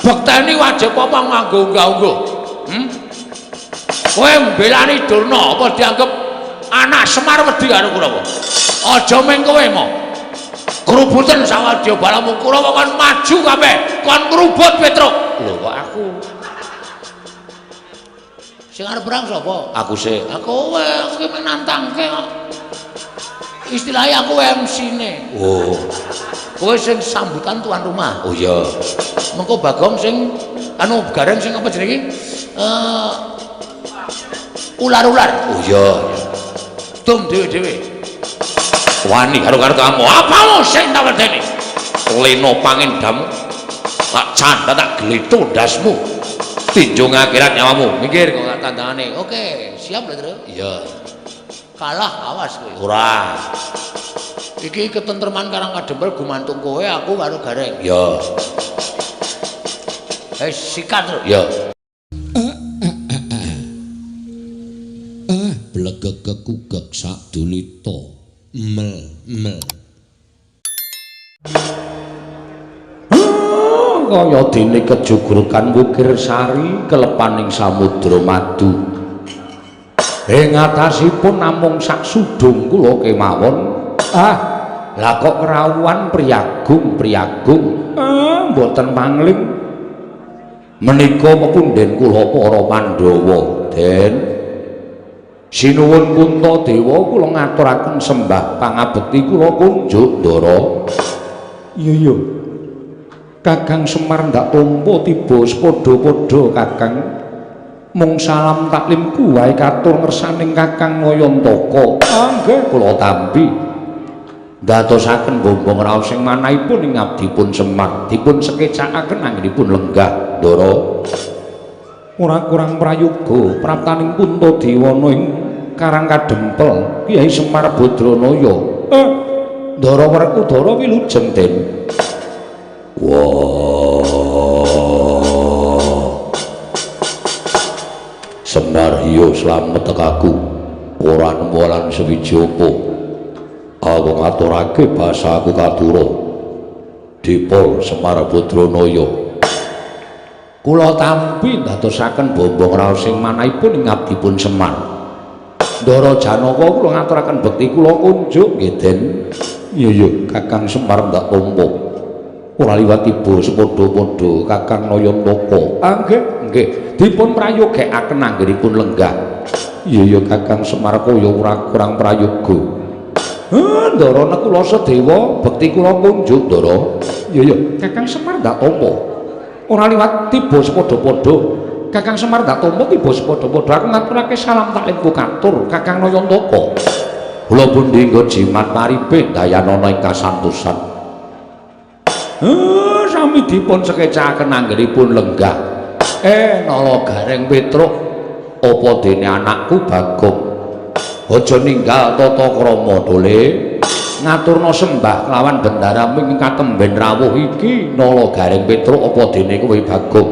Bekteni wajib apa nganggo unggah-ungguh? Kowe mbelani Durna apa dianggep anak Semar wedi karo Kurawa? Aja ming kowe mo. Krubuten sawadya balamu Kurawa kon maju kabeh, kon ngrubut Petruk. Lho kok aku? Sing arep perang sapa? Aku sik. Aku kowe, aku ki mung nantangke kok. Istilahnya aku MC-ne. Oh. Kowe sing sambutan tuan rumah. Oh iya. Mengko Bagong sing anu Gareng sing apa jenenge? Ular-ular. Oh iya. Dum dhewe-dhewe. Wani karo karo kamu. Apamu sing tak wedeni? Leno pangendamu. Tak canda tak gletho ndasmu. Tinjung akhirat nyawamu. Minggir kok gak tandangane. Oke, siap lho, Tru. Iya. Kalah awas kowe. Ora. Iki ketentreman Karang Kadempel gumantung kowe, aku karo Gareng. Iya. Sikat, Tru. Iya. Blegeg kekugek sadulita. Mel mel. Kaya dene kejugrukan Wukir Sari kelepaning samudra madu. Ing atasipun namung sak sudung kula kemawon. Ah, lah kok krawuhan priyagung priyagung. Ah, mboten pangling. Menika pepundhen kula para Pandhawa, Den. Sinuwun Puntadewa kula ngaturaken sembah pangabekti kula kunjuk Ndara. Iya iya. Kakang Semar ndak tampa tiba sepadha-padha Kakang. Mung salam taklimku wae katur ngersaning Kakang Nayantaka. Ah nggih kula tampi. Ndadosaken bombong raos sing manahipun ing abdipun Semar dipun sekecakaken anggenipun lenggah Ndara. Ora kurang prayoga praptaning Puntadewana ing Karang Kadempel Kyai Semar Badranaya. Ndara Werkudara wilujeng Den. Wah. Semar yo slamet tekaku. Ora nemu lan sewiji apa. Aku ngaturake basaku katura. Dipol Semar Badranaya. Kula tampi ndadosaken bombong raos sing manahipun ing abdipun Semar. Ndara Janaka kula ngaturaken bekti kula kunjuk nggih Den. Iya iya Kakang Semar ndak tampa. Ora liwat tiba sepadha-padha Kakang Nayantaka. Ah nggih nggih dipun prayogekaken anggenipun lenggah. Iya iya Kakang Semar kaya ora kurang prayoga. Ndara Nekula Sadewa bekti kula kunjuk Ndara. Iya iya Kakang Semar ndak tampa. Ora liwat tiba sepadha-padha Kakang Semar ndak tampa tiba sepadha-padha aku ngaturake salam taklimku katur Kakang Nayantaka. Kula pundi nggo jimat maripe dayanana ing kasantosan. Sami dipun sekecakaken anggenipun lenggah. Nala Gareng Petruk apa dene anakku Bagong aja ninggal tata krama dole ngaturna sembah kelawan bendara ing katemben rawuh iki. Nala Gareng Petruk apa dene kowe Bagong?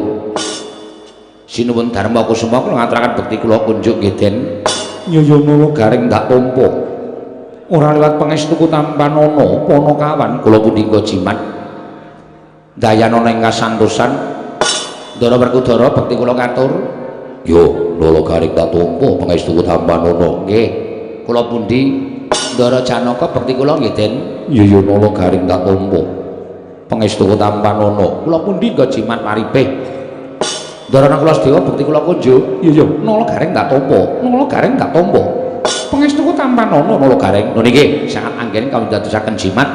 Sinuwun Darma Kusuma kula ngaturaken bekti kula kunjuk nggih Den. Iya iya Nala Gareng ndak tampa. Ora liwat pangestuku tampanana Panakawan kula pundi nggo jimat dayanana ing kasantosan. Ndara Werkudara bekti kula katur. Yo Nala Gareng tak tampa pangestuku tampanana. Nggih kula pundi Ndara Janaka bekti kula nggih Den. Iya iya Nala Gareng tak tampa pangestuku tampanana. Kula pundi nggo jimat maripe. Ndara Nakula Sadewa bekti kula kunjuk. Iya iya Nala Gareng tak tampa. Nala Gareng tak tampa pangestuku tampanana. Nala Gareng lho niki sangat anggen kawula dadosaken jimat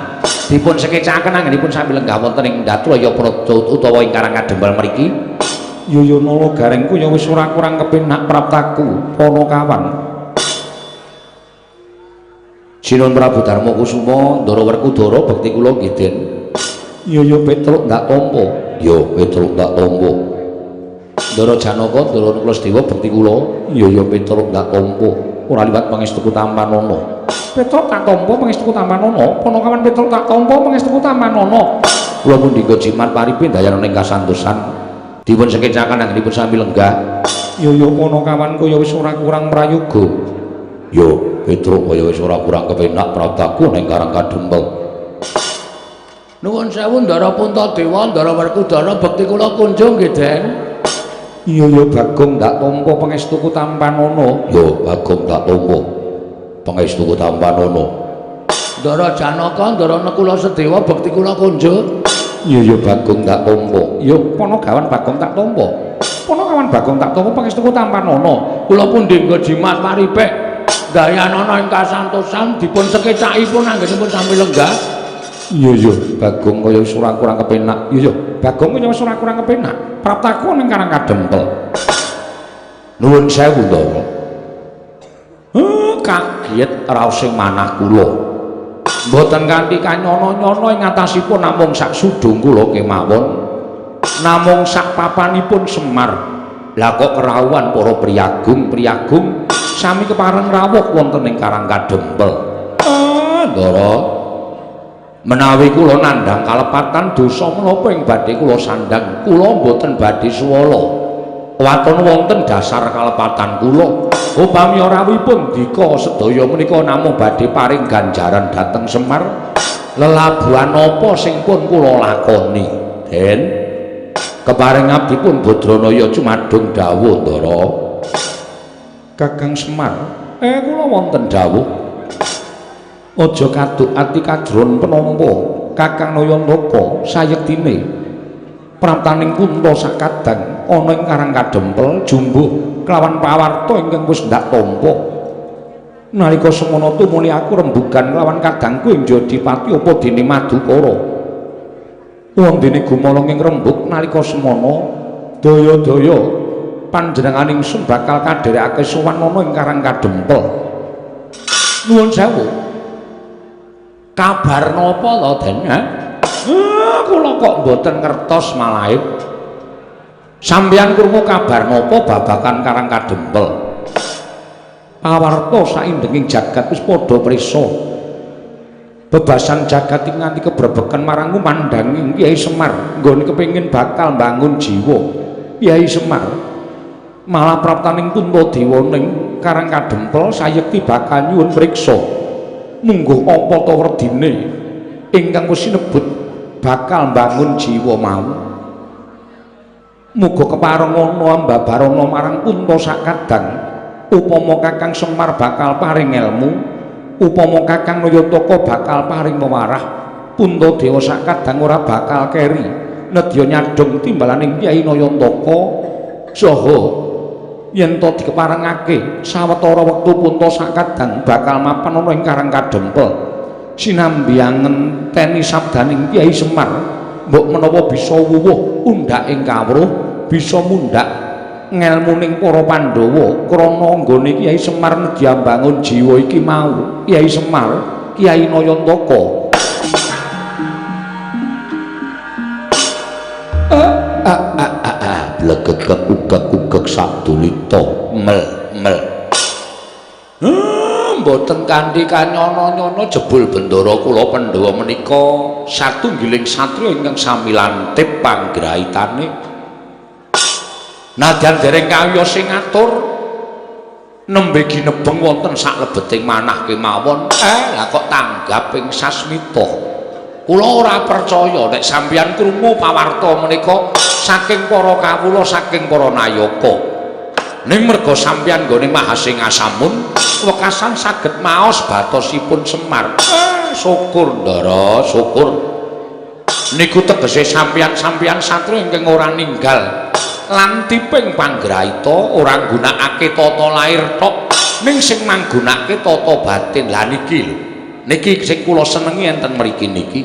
dipun sekecakaken anggenipun sami lenggah wonten ing Datraya Praja utawa ing Karang Kadempel mriki. Iya iya Nala Gareng ku ya wis ora kurang kepenak praptaku Panakawan. Sinuwun Prabu Darma Kusuma Ndara Werkudara bekti kula nggih Den. Iya iya Petruk ndak tampa. Yo Petruk ndak tampa. Ndara Janaka Ndara Nakula Sadewa bekti kula. Iya iya Petruk ndak tampa. Ora liwat pangestuku tampanana. Petruk tak tampa pangestuku tampanana. Panakawan Petruk tak tampa pangestuku tampanana. Kula pundi nggo jimat paripe dayanana ing kasantosan. Dipun sekecaken anggenipun sami lenggah. Iya iya Panakawan kaya wis ora kurang prayoga. Yo Petruk kaya wis ora kurang kepenak praptaku ning Karang Kadempel. Nuwun sewu Ndara Puntadewa, Ndara Werkudara, bekti kula kunjung nggih, Den. Iya ya Bagong ndak tampa pangestuku tampanana. Ya Bagong ndak tampa pangestuku tampanana. Ndara Janaka, Ndara Nakula Sedewa, bekti kula kunjung. Iya ya Bagong ndak tampa. Ya Panagawan Bagong tak tampa. Panagawan Bagong tak tampa pangestuku tampanana. Kula pun nggo jimat paripek dayanana ing kasantosan dipun sekecakipun anggenipun sami lenggah. Iya ya Bagong kaya wis ora kurang kepenak. Iya ya Bagong kaya wis ora kurang kepenak. Praptaku ning Karang Kadempel. Nuwun sewu Ndara. Kaget raos ing manah kula. Mboten kanthi kanyono-nyono ing atasipun namung sak sudung kula kemawon. Namung sak papanipun Semar. Lah kok kerawuhan para priyagung-priyagung sami kepareng rawuh wonten ing Karang Kadempel. Ndara, menawi kula nandhang kalepatan dosa menapa ing badhe kula sandhang, kula mboten badhe suwala. Waton wonten dasar kalepatan kula. Upami rawuhipun dika sedaya menika namung badhe paring ganjaran dhateng Semar. Lelabuhan apa sing pun kula lakoni, Den? Keparing abdipun Badranaya cumadung dawuh, Ndara. Kakang Semar, kula wonten dawuh. Aja kaduk ati kajron penampa Kakang Nayantaka sayektine praptaning Kunta sakadang ana ing Karang Kadempel jumbuh kelawan pawarta ingkang wis ndak tampa. Nalika semana tumuli aku rembugan kelawan kadangku ing Jodipati apa dene Madukara. Wondene gumalung ing rembug nalika semana daya-daya panjenengan ingsun bakal kadherekake sowan ana ing Karang Kadempel. Nuwun sewu. Kabar napa to, Den? Kula kok mboten ngertos malahe. Sampeyan krungu kabar napa babagan Karang Kadempel? Pawarta saindenging jagat wis padha prisa. Bebasan jagat iki nganti kebrebeken marang kumandhanging Kyai Semar nggone kepengin bakal mbangun jiwa. Kyai Semar malah praptaning Puntadewa ning Karang Kadempel sayekti bakal nyuwun priksa. Mungguh apa ta werdine ingkang wis sinebut bakal mbangun jiwa mau. Muga kepareng ana ambabarana marang Kunta sakadang. Upama Kakang Semar bakal paring elmu, upama Kakang Nayantaka bakal paring pewarah, Puntadewa sakadang ora bakal keri nedya nyadhong timbalaning Kyai Nayantaka saha yen to dikeparengake sawetara wektu Punta sakadang bakal mapan ana ing Karang Kadempel. Sinambi ngenteni sabdaning Kyai Semar, mbok menawa bisa wuwuh undhak ing kawruh, bisa mundhak ngelmuning para Pandhawa krana nggone Kyai Semar nedya mbangun jiwa iki mau. Kyai Semar, Kyai Nayantaka. Blegegek ugek-ugek sadulita mel mel. Mboten kanthi kanyono-nyono jebul bendara kula Pandhawa menika satunggiling satriya ingkang sami lantip panggraitane. Nadyan dereng kawiyos sing ngatur nembe ginebeng wonten saklebeting manah kemawon. Lah kok tanggap ing sasmita. Kula ora percaya nek sampeyan krungu pawarta menika saking para kawula, saking para nayaka. Ning merga sampeyan nggone Mahasingasamun wekasan saged maos batosipun Semar. Syukur Ndara, syukur. Niku tegese sampeyan-sampeyan satriya ingkang ora ninggal lantiping panggraita, ora nggunakake tata lair tok, ning sing manggunakake tata batin. Lah niki lho, niki sing kula senengi enten mriki niki.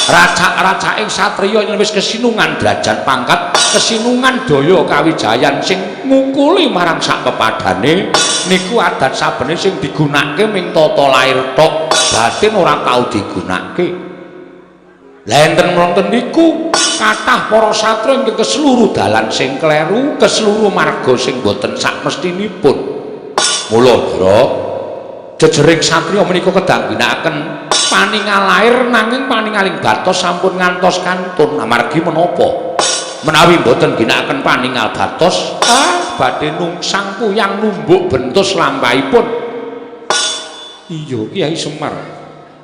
Racak-racaking satriya yen wis kesinungan derajat pangkat, kesinungan daya kawijayan sing ngungkuli marang sak pepadane niku adat sabene sing digunakake ming tata lair tok, batin ora tau digunakake. Lah enten wonten niku kathah para satriya ingkang keseluruh dalan sing kleru, keseluruh marga sing boten sakmestinipun. Mula Ndara, jejering satriya menika kedah ngginakaken paningal lair nanging paningaling batos sampun ngantos kantun. Amargi menapa? Menawi mboten ngginakaken paningal batos, badhe nungsang kuyang numbuk bentus lampahipun. Iya Kyai Semar,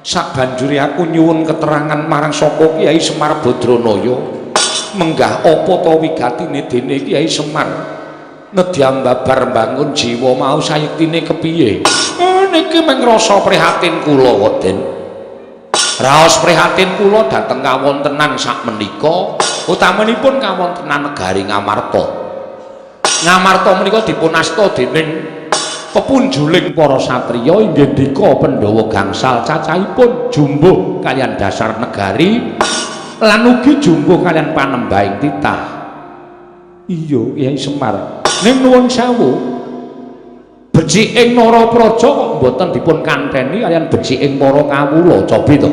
Sabanjure aku nyuwun keterangan marang saka Kyai Semar Badranaya. Menggah apa ta wigatine dene Kyai Semar nedyam babar mbangun jiwa mau sayektine kepiye? Niki mung rasa prihatin kula, Waden. Raos prihatin kula dhateng kawontenan sakmenika, utamanipun kawontenan negari Ngamarta. Ngamarta menika dipun asta dening pepunjuling para satriya inggih ndika Pandhawa gangsal cacahipun jumbuh kaliyan dasar negari lan ugi jumbuh kaliyan panembahing titah. Iya, Kyai Semar. Ning nuwun sewu, beciking Narapraja kok mboten dipun kanteni kaliyan beciking para kawula. Cobi to.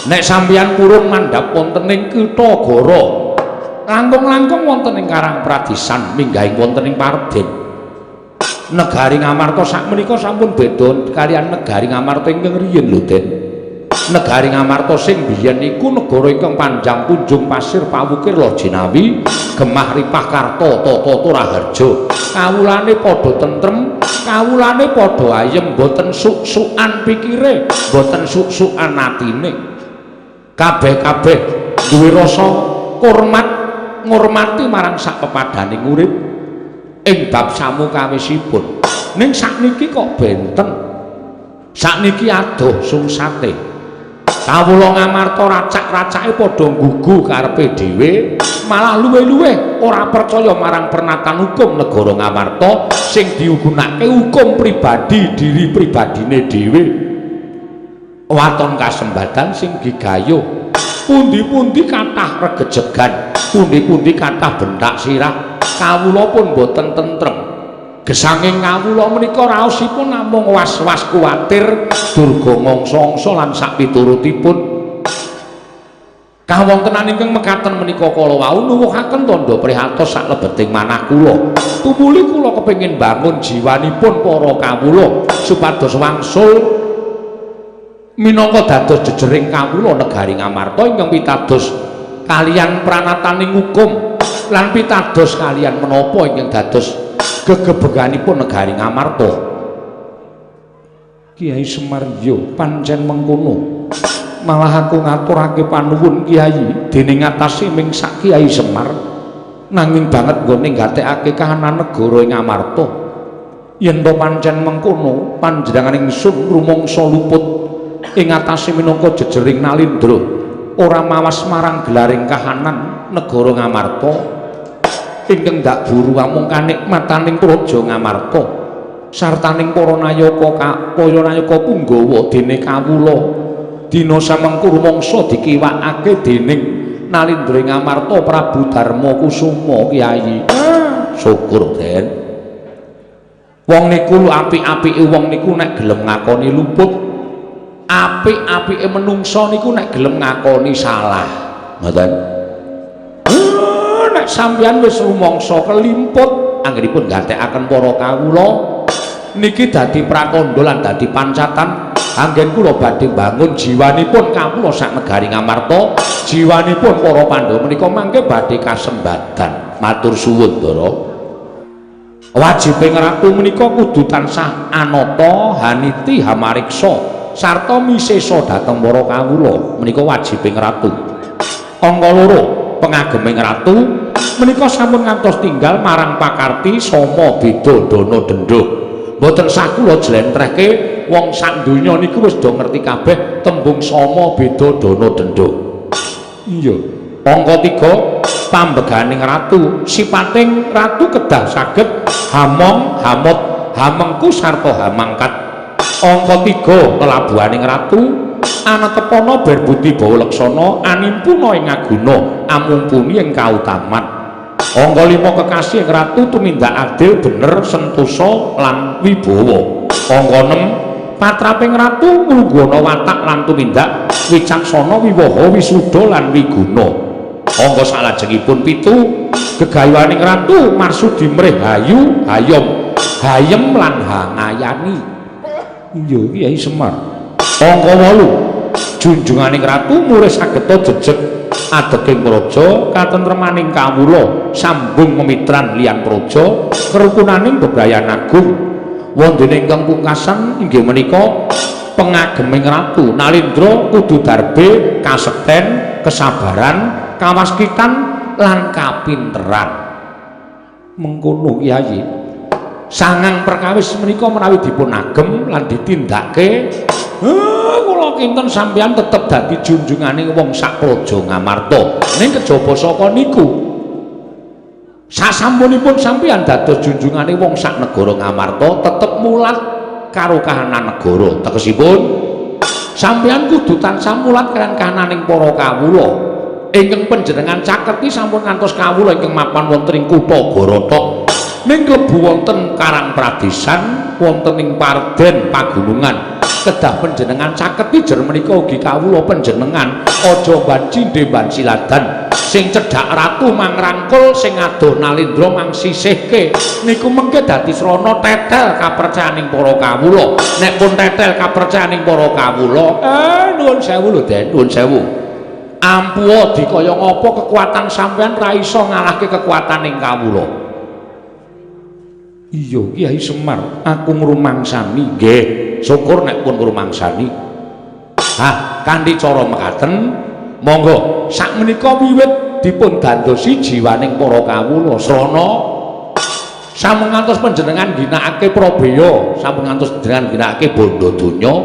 Nek sampeyan purun mandhap wonten ing Kitha Gara, langkung-langkung wonten ing Karang Pradisan minggahing wonten ing Parden. Negari Ngamarta sakmenika sampun beda kaliyan negari Ngamarta ingkang riyin lho, Den. Negari Ngamarta sing biyen iku negara ingkang panjang punjung pasir pawukir Lojinawi, gemah ripah karta tata raharja. Kawulane padha tentrem, kawulane padha ayem, mboten suk-sukan pikire, mboten suk-sukan atine. Kabeh-kabeh duwe rasa hormat ngurmati marang sak pepadaning urip ing bab samukawisipun. Ning sakniki kok benten. Sakniki adoh sungsate. Kawula Ngamarta racak-racake padha nggugu karepe dhewe, malah luwih-luwih ora percaya marang pernatan hukum negara Ngamarta sing diugunake hukum pribadi diri pribadine dhewe. Waton kasembadan sing gigayuh, pundi-pundi kathah regejegan, pundi-pundi kathah bentak sirah, kawula pun boten tentrem. Gesanging kawula menika raosipun namung was-was kuwatir durga ngangsa-angsa lan sakpiturutipun. Kawontenan ingkang mekaten menika kala wau nuwuhaken tandha prihatos saklebeting manah kula. Tumuli kula kepengin bangun jiwanipun para kawula supados wangsul minangka dados jejering kawula negari Ngamarta ingkang pitados kaliyan pranataning hukum lan pitados kaliyan menapa ingkang dados gegebeganipun negari Ngamarta. Kiai Semar, yo pancen mengkono. Malah aku ngaturake panuwun Kiai dene ngatasi ming sak Kiai Semar nanging banget nggone nggatekake kahanan negara ing Ngamarta. Yen to pancen mengkono, panjenengan ingsun rumangsa luput ing atase minangka jejering nalindra, ora mawas marang gelaring kahanan negara Ngamarta ingkang ndak buru amung kanikmataning praja Ngamarta sartaning para nayaka punggawa dene kawula dina samengku rumangsa dikiwakake dening nalindra Ngamarta Prabu Darma Kusuma. Kyai, syukur, Den. Wong niku apik-apike wong niku nek gelem ngakoni luput, apik-apike menungsa niku nek gelem ngakoni salah. Ngoten. Nek sampeyan wis rumangsa kelimput anggenipun gatekaken para kawula niki dadi pratandha lan dadi pancatan anggen kula badhe bangun jiwanipun kawula sak negari Ngamarta, jiwanipun para Pandhawa menika mangke badhe kasembadan. Matur suwun, Ndara. Wajibing ratu menika kudu tansah anata haniti hamariksa sarta misesa dhateng para kawula. Menika wajibing ratu. Angka loro, pengageming ratu menika sampun ngantos tinggal marang pakarti sama beda dana denda. Mboten sah kula jlentrehke, wong sak donya niku wis do ngerti kabeh tembung sama beda dana denda. Iya. Angka 3, pambeganing ratu, sipating ratu kedah saged hamong, hamot, hamengku sarta hamangkat. Angka 3, lelabuhaning ratu anatepana berbudi bawa laksana animpuna ing aguna amumpuni ing kautaman. Angka 5, kekasih ing ratu tumindak adil bener sentosa lan wibawa. Angka 6, patraping ratu nglungguhana watak lan tumindak wicaksana wiwaha wisuda lan wiguna. Angka salajengipun 7, gegayuhaning ratu marsudi mrih hayu hayom hayem lan hangayani. Iya, Kyai Semar. Angka 8, junjunganing ratu murih sageta jejeg adeging praja katentremaning kawula sambung memitran liyan praja kerukunaning bebrayan agung. Wondene ingkang pungkasan inggih menika Pengageming ratu Nalindra kudu darbe kasekten, kesabaran, kawaskitan lan kapinteran. Mengkono Kyai. Sangang perkawis menika menawi dipun agem lan ditindakake, kula kinten sampeyan tetep dadi junjungane wong sak praja Ngamarta. Ning kejaba saka niku, sasampunipun sampeyan dados junjungane wong sak negara Ngamarta, tetep mulat karo kahanan negara. Tegesipun sampeyan kudu tansah mulat kaliyan kahananing para kawula. Ingkang panjenengan caketi sampun ngantos kawula ingkang mapan wonten ing kutha Gorotok, ning klebu wonten Karang Pradesan, wonten ing Parden pagunungan. Kedah panjenengan caketi jer menika ugi kawula panjenengan aja ban cindhe ban siladan. Sing cedhak ratu mangrangkul, sing adoh Nalindra mangsisihke. Niku mengke dadi srana tetel kapercayaning para kawula. Nek pun tetel kapercayaning para kawula, nuwun sewu lho Den, nuwun sewu. Ampuha dikaya ngapa kekuatan sampean ra iso ngalahke kekuataning kawula. Iya Kyai Semar, aku ngrumangsani. Nggih, syukur nek pun ngrumangsani. Hah, kanthi cara mekaten, monggo sakmenika wiwit dipun dandosi jiwaning para kawula. Srana sampun ngantos panjenengan ginakake prabeya, sampun ngantos panjenengan ginakake bondo donya,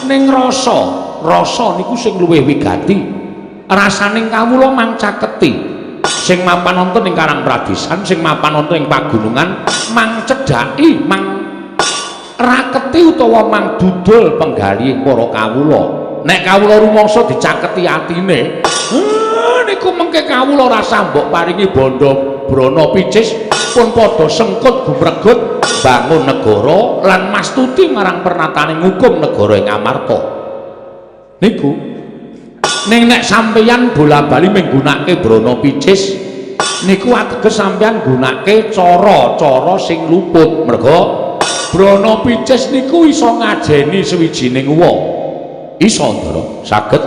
ning rasa, rasa niku sing luwih wigati. Rasaning kawula mangcaketi. Sing mapan wonten ing Karang Pradesan, sing mapan wonten ing pagunungan, mang cedhaki, mang raketi utawa mang dudul penggalih para kawula. Nek kawula rumangsa dicaketi atine, niku mengke kawula rasa mbok paringi bondo brana picis pun padha sengkut gumregut bangun negara lan mastuti marang pernatane ngukum negara ing Amarta. Niku ning nek sampeyan bola-bali menggunakake brana picis niku ateges sampeyan nggunakake cara-cara sing luput. Merga brana picis niku iso ngajeni suwijining wong. Iso Ndara, saged.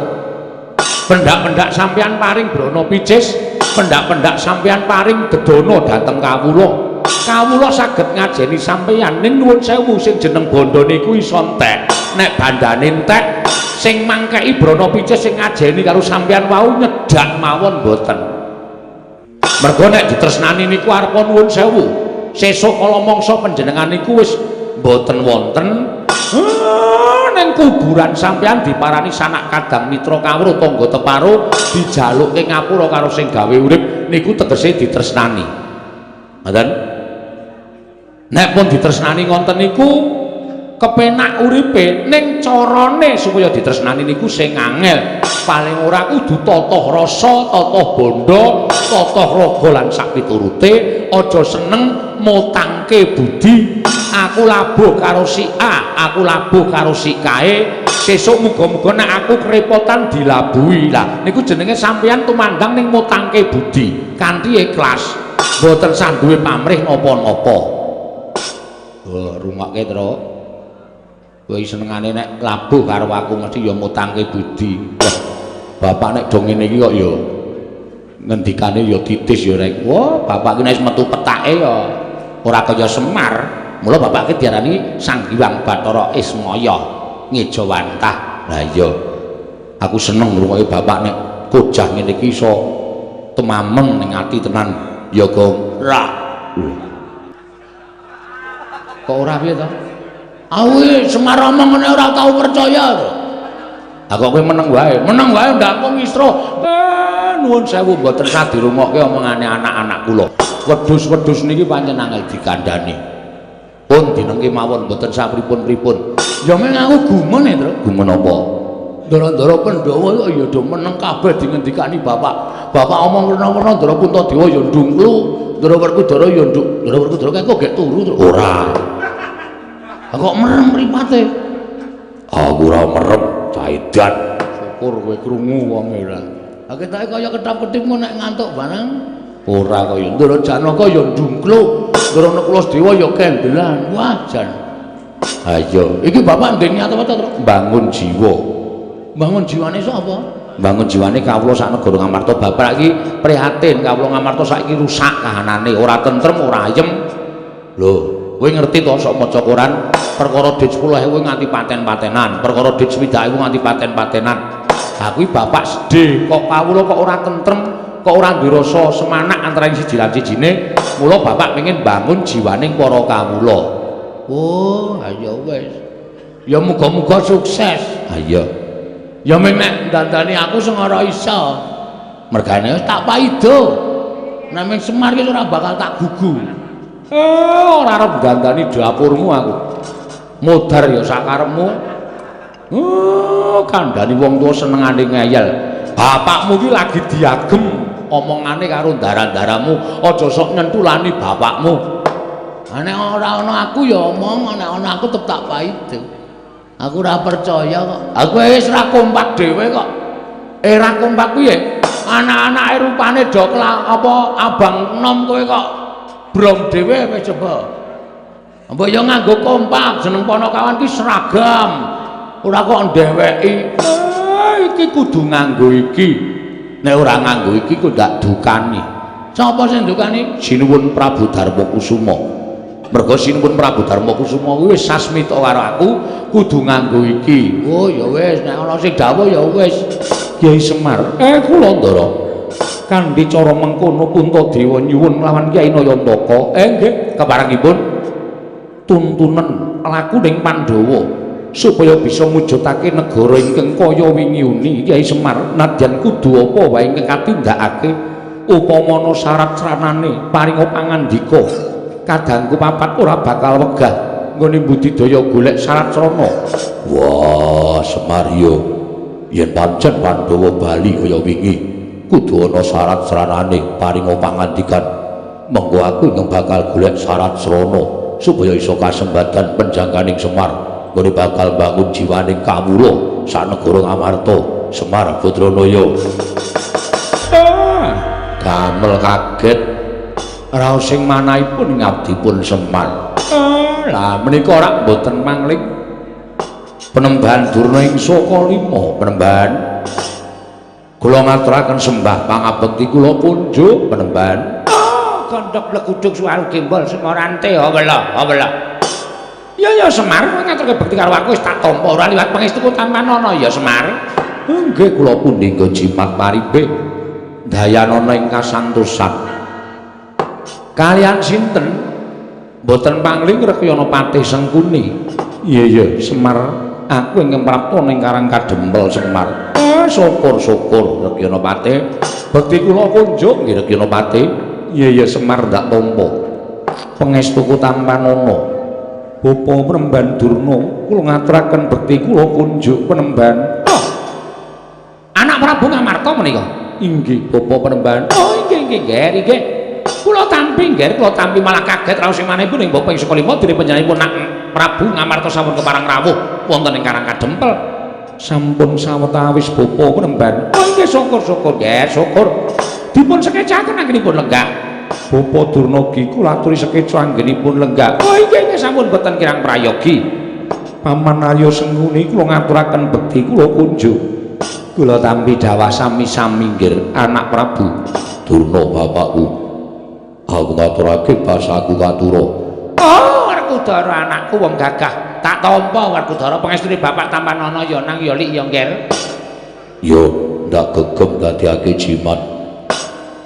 Pendak-pendak sampeyan paring brana picis, pendak-pendak sampeyan paring dedana dhateng kawula. Kawula saged ngajeni sampeyan, ning nuwun sewu sing jeneng bondo niku iso entek. Nek bandane entek, sing mangkeki brana picis sing ngajeni karo sampeyan wau nyedak mawon mboten. Mergo nek ditresnani niku arepa nuwun sewu, sesuk kala mangsa panjenengan niku wis mboten wonten, ning kuburan sampeyan diparani sanak kadang mitra kawruh tangga teparo dijalukke ngapura karo sing gawe urip niku tegese ditresnani. Ngoten? Nek pun ditresnani ngonten niku kepenak uripe, ning carane supaya ditresnani niku sing angel. Paling ora kudu tata rasa, tata bondo, tata raga lan sak piturute. Aja seneng mutangke budi. Aku labuh karo si A, aku labuh karo si kae, sesuk muga-muga nek aku kerepotan dilabuhi. Lah niku jenenge sampeyan tumandang ning mutangke budi kanthi ikhlas, mboten sanduwe pamrih napa-napa. Oh, rungokke, Tru. Kowe senengane nek labuh karo aku mesti ya mutangke budi. Wah, bapak nek do ngene iki kok ya ngendikane ya titis ya rek. Wah, bapak ki nek wis metu petake ya ora kaya Semar. Mula bapak ki diarani Sang Hyang Bathara Ismaya ngejawantah. Lah iya. Aku seneng ngrungokke bapak nek kojah ngene iki iso temameng ning ati tenan ya, Gong. Ra. Kok ora piye to? Awi Semar omong ngene ora tau percaya to. Ha kok kowe meneng wae. Meneng wae ndak kok ngisro. Nuwun sewu mboten sah dirungokke omongane anak-anak kula. Wedhus-wedhus niki pancen angel dikandhani. Pun dinengke mawon mboten sah pripun-pripun. Ya meng aku gumun e, Tru. Gumun apa? Ndara-ndara Pandhawa kok ya do meneng kabeh dingendikani bapak. Bapak omong werna-werna, Ndara Puntadewa ya ndungklu, Ndara Werkudara ya nduk. Ndara Werkudara kae kok gek turu, Tru. Ora. Kok merem mripate? Aku ora merem, caidan. Syukur kowe krungu wonge ora. Ha ketoke kaya ketap-ketip nek ngantuk barang. Ora kaya Ndara Janaka ya ndungkluk, Ndara Nakula Dewa ya kendelan. Wah, jan. Ha iya, iki bapak ndek niat apa to, Tru? Bangun jiwa. Bangun jiwane sapa? Bangun jiwane kawula sak negara Ngamarta. Bapak iki prihatin kawula Ngamarta saiki rusak kahanane, ora tentrem, ora ayem. Lho. Kowe ngerti to sok maca koran perkara dit 10.000 nganti paten-patenan, perkara dit 60.000 nganti paten-patenan. Ha kuwi bapak sedih, kok kawula kok ora tentrem, kok ora duwe rasa semanak antara siji lan sijine. Mula bapak pengen bangun jiwaning para kawula. Oh, ayo wis. Ya muga-muga sukses. Ha iya. Ya ming nek dandani aku sing ora iso. Mergane wis tak paido. Nek ming Semar ki ora bakal tak gugu. Ora arep dandani dapurmu aku. Modar ya sakarepmu. Kandhani wong tuwa senengane ngeyel. Bapakmu ki lagi diagem omongane karo ndara-ndaramu, aja sok nyentulani bapakmu. Nek ora ana aku ya omong, nek ana aku tetep tak paido. Aku ora percaya kok. Aku wis ora kompak dhewe kok. Ora kompak piye? Anak-anake rupane do apa abang enom kowe kok brom dhewe wis coba. Mbok ya nganggo kompak, jeneng Ponokawan ki seragam. Ora kok ndeweki. Iki kudu nganggo iki. Nek ora nganggo iki kok ndak dukani. Sapa sing dukani? Sinuwun Prabu Darma Kusuma. Mergo Sinuwun Prabu Darma Kusuma kuwi wis sasmita karo aku kudu nganggo iki. Oh ya wis, nek ana sing dawuh ya wis. Kyai Semar, kula Ndara. Kanthi cara mengkono Puntadewa nyuwun lawan Kyai Nayantaka. Nggih, keparengipun tuntunan lakuning Pandhawa supaya bisa mujudake negara ingkang kaya wingi uni. Kyai Semar, nadyan kudu apa wae ingkang katindakake upama ana syarat sranane paringa pangandika, kadangku papat ora bakal wegah nggone budidaya golek syarat srana. Wah, Semar yo, yen pancen Pandhawa bali kaya wingi kudu ana syarat sranane paringa pangandikan. Mengko aku ingkang bakal golek syarat srana supaya iso kasembadan penjangkaning Semar nggone bakal bangun jiwaning kawula sanegara Ngamarta. Semar Badranaya. Gamel kaget raos sing manahipun ngabdipun Semar. Lah menika ora mboten mangling Penembahan Durna ing Saka 5 Penembahan. Kula ngaturaken sembah pangabekti kula kunjuk Penembahan. Gondok bleguduk suwaru gembol Semarante awela awela. Ya ya Semar, kowe ngaturke bekti karo aku wis tak tampa ora liwat pangestuku tampanana ya Semar. Nggih kula pundi nggo jimat paribe dayanana ing kasantosan. Kalian sinten? Mboten pangling Rekyana Patih Sengkuni. Iya iya Semar, aku ingkang prapta ning Karang Kadempel Semar. Syukur-syukur Rekyana Patih. Bekti kula kunjuk nggih Rekyana Patih. Iya iya Semar ndak tampa. Pangestuku tampanana. Bapa Penemban Durna, kula ngaturaken bekti kula kunjuk Penemban. Oh. Anak Prabu Ngamarta menika? Inggih, Bapa Penemban. Oh, inggih inggih nggih, inggih. Kula tampi nggih, kula tampi malah kaget raos manahipun ing Bapa ing Saka 5 dene panjenenganipun nak Prabu Ngamarta sampun keparang rawuh wonten ing Karang Kadempel. Sampun sawetawis Bapa Penemban. Oh, inggih syukur-syukur nggih, syukur. Dipun sekecaken anggenipun lenggah. Bapa Durna gi kula aturi sekeca anggenipun lenggah. Oh inggih inggih sampun boten kirang prayogi. Paman Arya Sengkuni kula ngaturaken bekti kula kunjuk. Kula tampi dawah sami-sami nggih anak Prabu Durna bapakku. Aku ngaturake basaku katura. Oh, Werkudara anakku wong gagah. Tak tampa Werkudara pangestune bapak tampanana ya nang ya lik ya ngger. Ya ndak gegem dadiake jimat.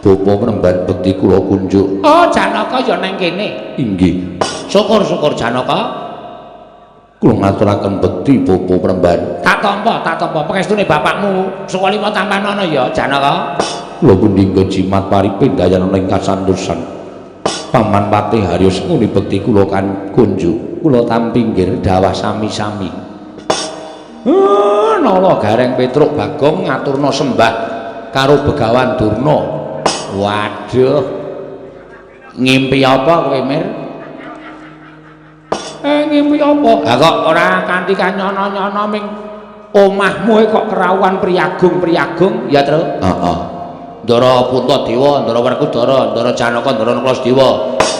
Bapa Penemban bekti kula kunjuk. Oh, Janaka ya nang kene. Inggih. Syukur-syukur Janaka. Kula ngaturaken bekti Bapa Penemban. Tak tampa, tak tampa pangestune bapakmu Saka 5 tampanana ya Janaka. Kula pundi nggo jimat paripe dayanana ing kasantosan. Paman Patih Harya Sengkuni bekti kula kan kunjuk. Kula tampi nggih dawah sami-sami. Nala Gareng Petruk Bagong ngaturna sembah karo Begawan Durna. Waduh. Ngimpi apa kowe, Mir? Ngimpi apa? Ha kok ora kanthi kanyono-nyono ming omahmu kok kerawuhan priyagung-priyagung ya, Tru? Heeh. Ndara Puntadewa, Ndara Werkudara, Ndara Janaka, Ndara Nakula.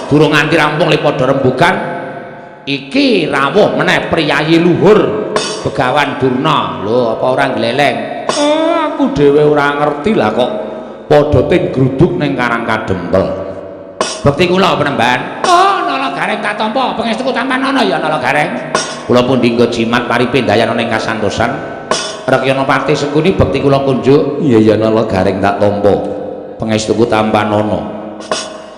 Durung nganti rampung le padha rembugan. Iki rawuh meneh priyayi luhur Begawan Durna. Lho, apa ora gleleng? Aku dhewe ora ngerti lah kok padha ting gruduk ning Karang Kadempel. Bekti kula Penemban. Oh, Nala Gareng tak tampa, pangestuku tampanana ya Nala Gareng. Kula pundi nggo jimat paripe ndayana ing kasantosan. Rekyana Patih Sengkuni bekti kula kunjuk. Iya ya Nala Gareng tak tampa. Pangestuku tampanana.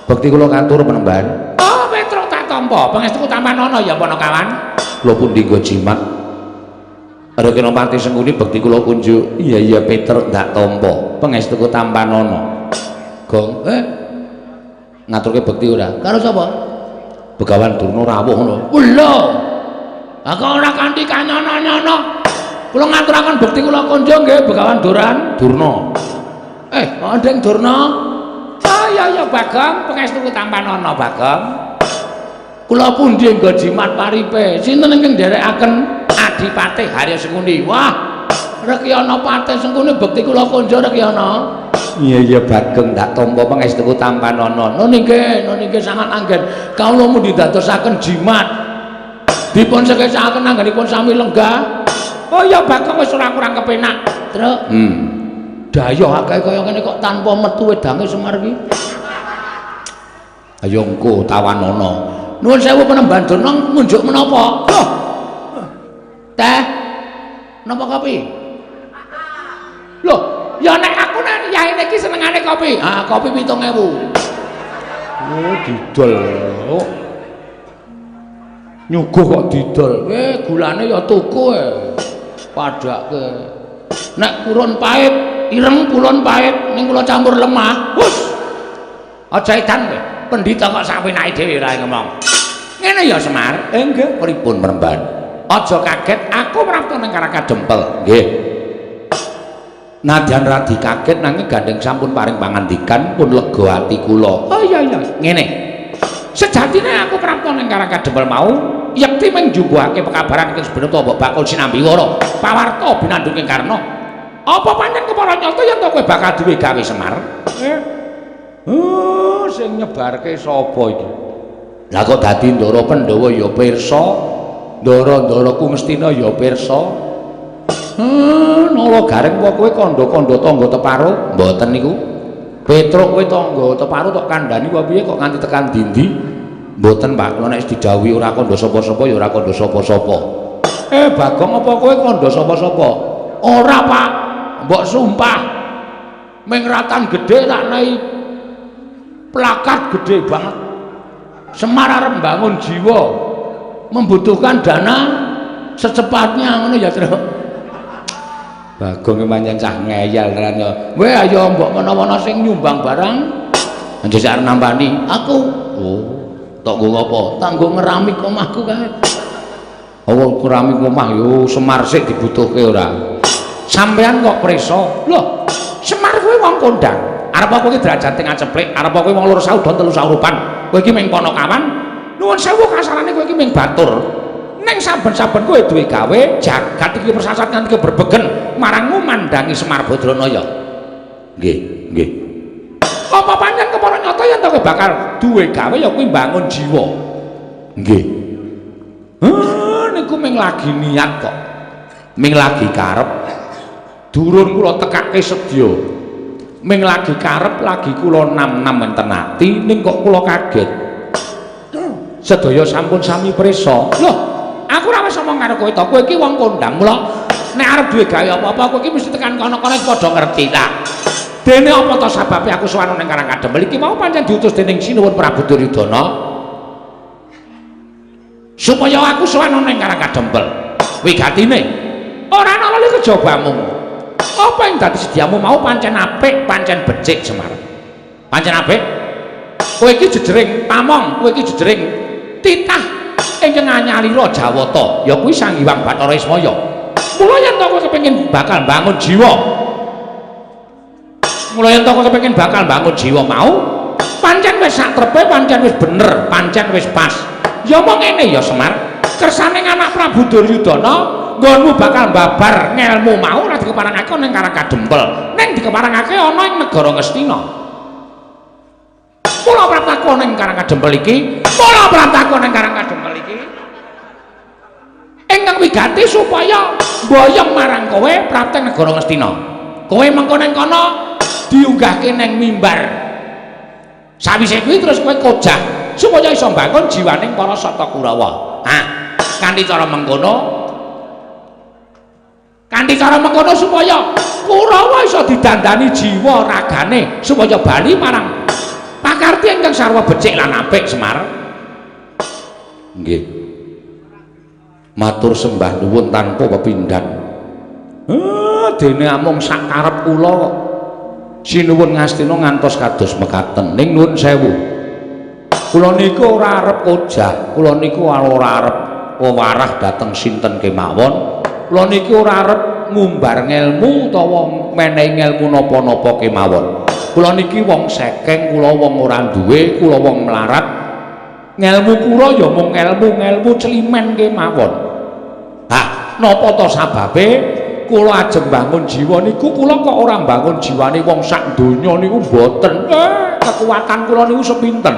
Bekti kula katur penemban. Oh, Petruk tak tampa, pangestuku tampanana ya Panakawan. Kula pundi nggo jimat. Rekyana Patih Sengkuni bekti kula kunjuk. Iya iya Petruk tak tampa. Pangestuku tampanana. Gong, ngaturke bekti ora? Karo sapa? Begawan Durna rawuh ngono. Lho. Ha kok ora kanthi kanyono-nyono. Kula ngaturaken bekti kula kunjung nggih Begawan Duran. Durna. Ndeng Durna. Oh iya iya Bagong, pangestuku tampanana Bagong. Kula pundi nggo jimat paripe? Sinten ingkang nderekaken Adipati Harya Sengkuni? Wah, Rekyana Patih Sengkuni bekti kula kunjung Rekyana. Iya iya Bagong tak tampa pangestuku tampanana. Nun inggih, nun inggih sangat anggen. Kawula mundi dadosaken jimat. Dipun sekecaken anggenipun sami lenggah. Oh iya Bagong wis ora kurang kepenak. Truk. Dayoh akeh kaya ngene kok tanpa metu wedange Semar iki. Ayo engko tawanana. Nuwun sewu penemban Durna ngunjuk menapa? Loh. Teh. Napa kopi? Loh, ya nek aku nek yaene iki senengane kopi. Ah, kopi 7000. Oh, didol. Oh. Nyuguh kok didol. Gulane ya tuku Padake. Nek purun pahit, ireng purun pahit ning kula campur lemah. Hus. Aja edan kowe. Pendhita kok sawenake dhewe ora ngomong. Ngene ya Semar. Nggih, pripun Mremban? Aja kaget, aku prapta ning Karang Kadempel. Nggih. Nadyan radi kaget nanging gandeng sampun paring pangandikan pun lega ati kula. Oh iya iya, ngene. Sejatine aku prapta ning Karang Kadempel mau yekti mung njumbuhake pekabaran ing sebeneta mbok bakul sinambi wara pawarta binandunging Karna. Apa pancen kepara nyata yen to kowe bakal duwe gawe Semar? Oh, sing nyebarke sapa iki? Lah kok dadi Ndara Pandhawa ya pirsa, Ndara-ndaraku Ngastina ya pirsa. Nala Gareng apa kowe kandha-kandha tangga teparo? Mboten niku. Petruk kowe tangga teparo tok kandhani apa piye kok nganti tekan dindi? Mboten, Pak. Kula nek didhawuhi ora kandha sapa-sapa ya ora kandha sapa-sapa. Bagong apa kowe kandha sapa-sapa? Ora, Pak. Mbok sumpah. Ming ratan gedhe tak nei plakat gede banget. Semar arep mbangun jiwa membutuhkan dana secepatnya ngono ya, Truk. Bagong pancen cah ngeyel tenan ya. Weh ayo mbok menawa sing nyumbang barang njajak arep nampani aku. Oh, tok nggo apa? Tak nggo ngeramik omahku kae. Oh, keramik omah yo Semar sik dibutuhke ora. Sampeyan kok preso? Loh, Semar kuwi wong kondang. Arep kowe iki derajate ngaceplik, arep kowe wong loro saudon telu saurupan. Kowe iki ming Panakawan. Nuwun sewu kasarane kowe iki ming batur. Ning saben-saben kowe duwe gawe, jagat iki persasat nganti berbegen marangmu mandangi Semar Badranaya. Nggih, nggih. Apa pancen kepara nyata yen to kowe bakal duwe gawe ya kuwi mbangun jiwa. Nggih. Niku ming lagi niat kok. Ming lagi karep. Durun kula tekake sedya. Ming lagi karep lagi kula nam-nam enten ati ning kok kula kaget. Sedaya sampun sami prisa. Loh, aku ora wis omong karo kowe to. Kowe iki wong kondang, mula nek arep duwe gawe apa-apa kowe iki mesti tekan kono-kono padha ngerti ta. Dene apa to sababe aku sowan ning Karang Kadempel iki mau pancen diutus dening Sinuwun Prabu Duryudana supaya aku sowan ning Karang Kadempel. Wigatine ora ana lali kejabamu. Apa yang dadi sediamu mau pancen apik, pancen becik Semar. Pancen apik. Kowe iki jejering pamong, kowe iki jejering titah ingkang anyalira Jawata, ya kuwi Sang Hyang Bathara Ismaya. Mula yen to kowe kepengin bakal bangun jiwa. Mula yen to kowe kepengin bakal bangun jiwa mau, pancen wis sak trepe, pancen wis bener, pancen wis pas. Ya mong ngene ya Semar, kersane anak Prabu Duryudana nggonmu bakal babar ngelmu mau ora dikeparangake ning Karang Kadempel, ning dikeparangake ana ing negara Ngastina. Mula praptaku ning Karang Kadempel iki, mula praptaku ning Karang Kadempel iki ingkang wigati supaya mboyong marang kowe prapteng negara Ngastina. Kowe mengko ning kono diunggahke ning mimbar. Sawise kuwi terus kowe kojah supaya iso mbangun jiwaning para Sata Kurawa. Ah, kanthi cara mengkono, kanthi cara mengkono supaya Kurawa iso didandani jiwa ragane supaya bali marang pakarti ingkang sarwa becik lan apik Semar. Nggih. Matur sembah nuwun tanpa pepindhan. Dene amung sak karep kula kok. Sinuwun Ngastina ngantos kados mekaten. Ning nuwun sewu. Kula niku ora arep kojah, kula niku ora arep wewarah dhateng sinten kemawon. Kula niki ora arep ngumbar ngelmu utawa menehi ngelmu napa-napa kemawon. Kula niki wong sekeng, kula wong ora duwe, kula wong melarat. Ngelmu kula ya mung ngelmu-ngelmu celimen kemawon. Hah, napa to sababe kula ajeng bangun jiwa niku kula kok ora bangun jiwane wong sak donya niku mboten. Kekuatan kula niku sepinten.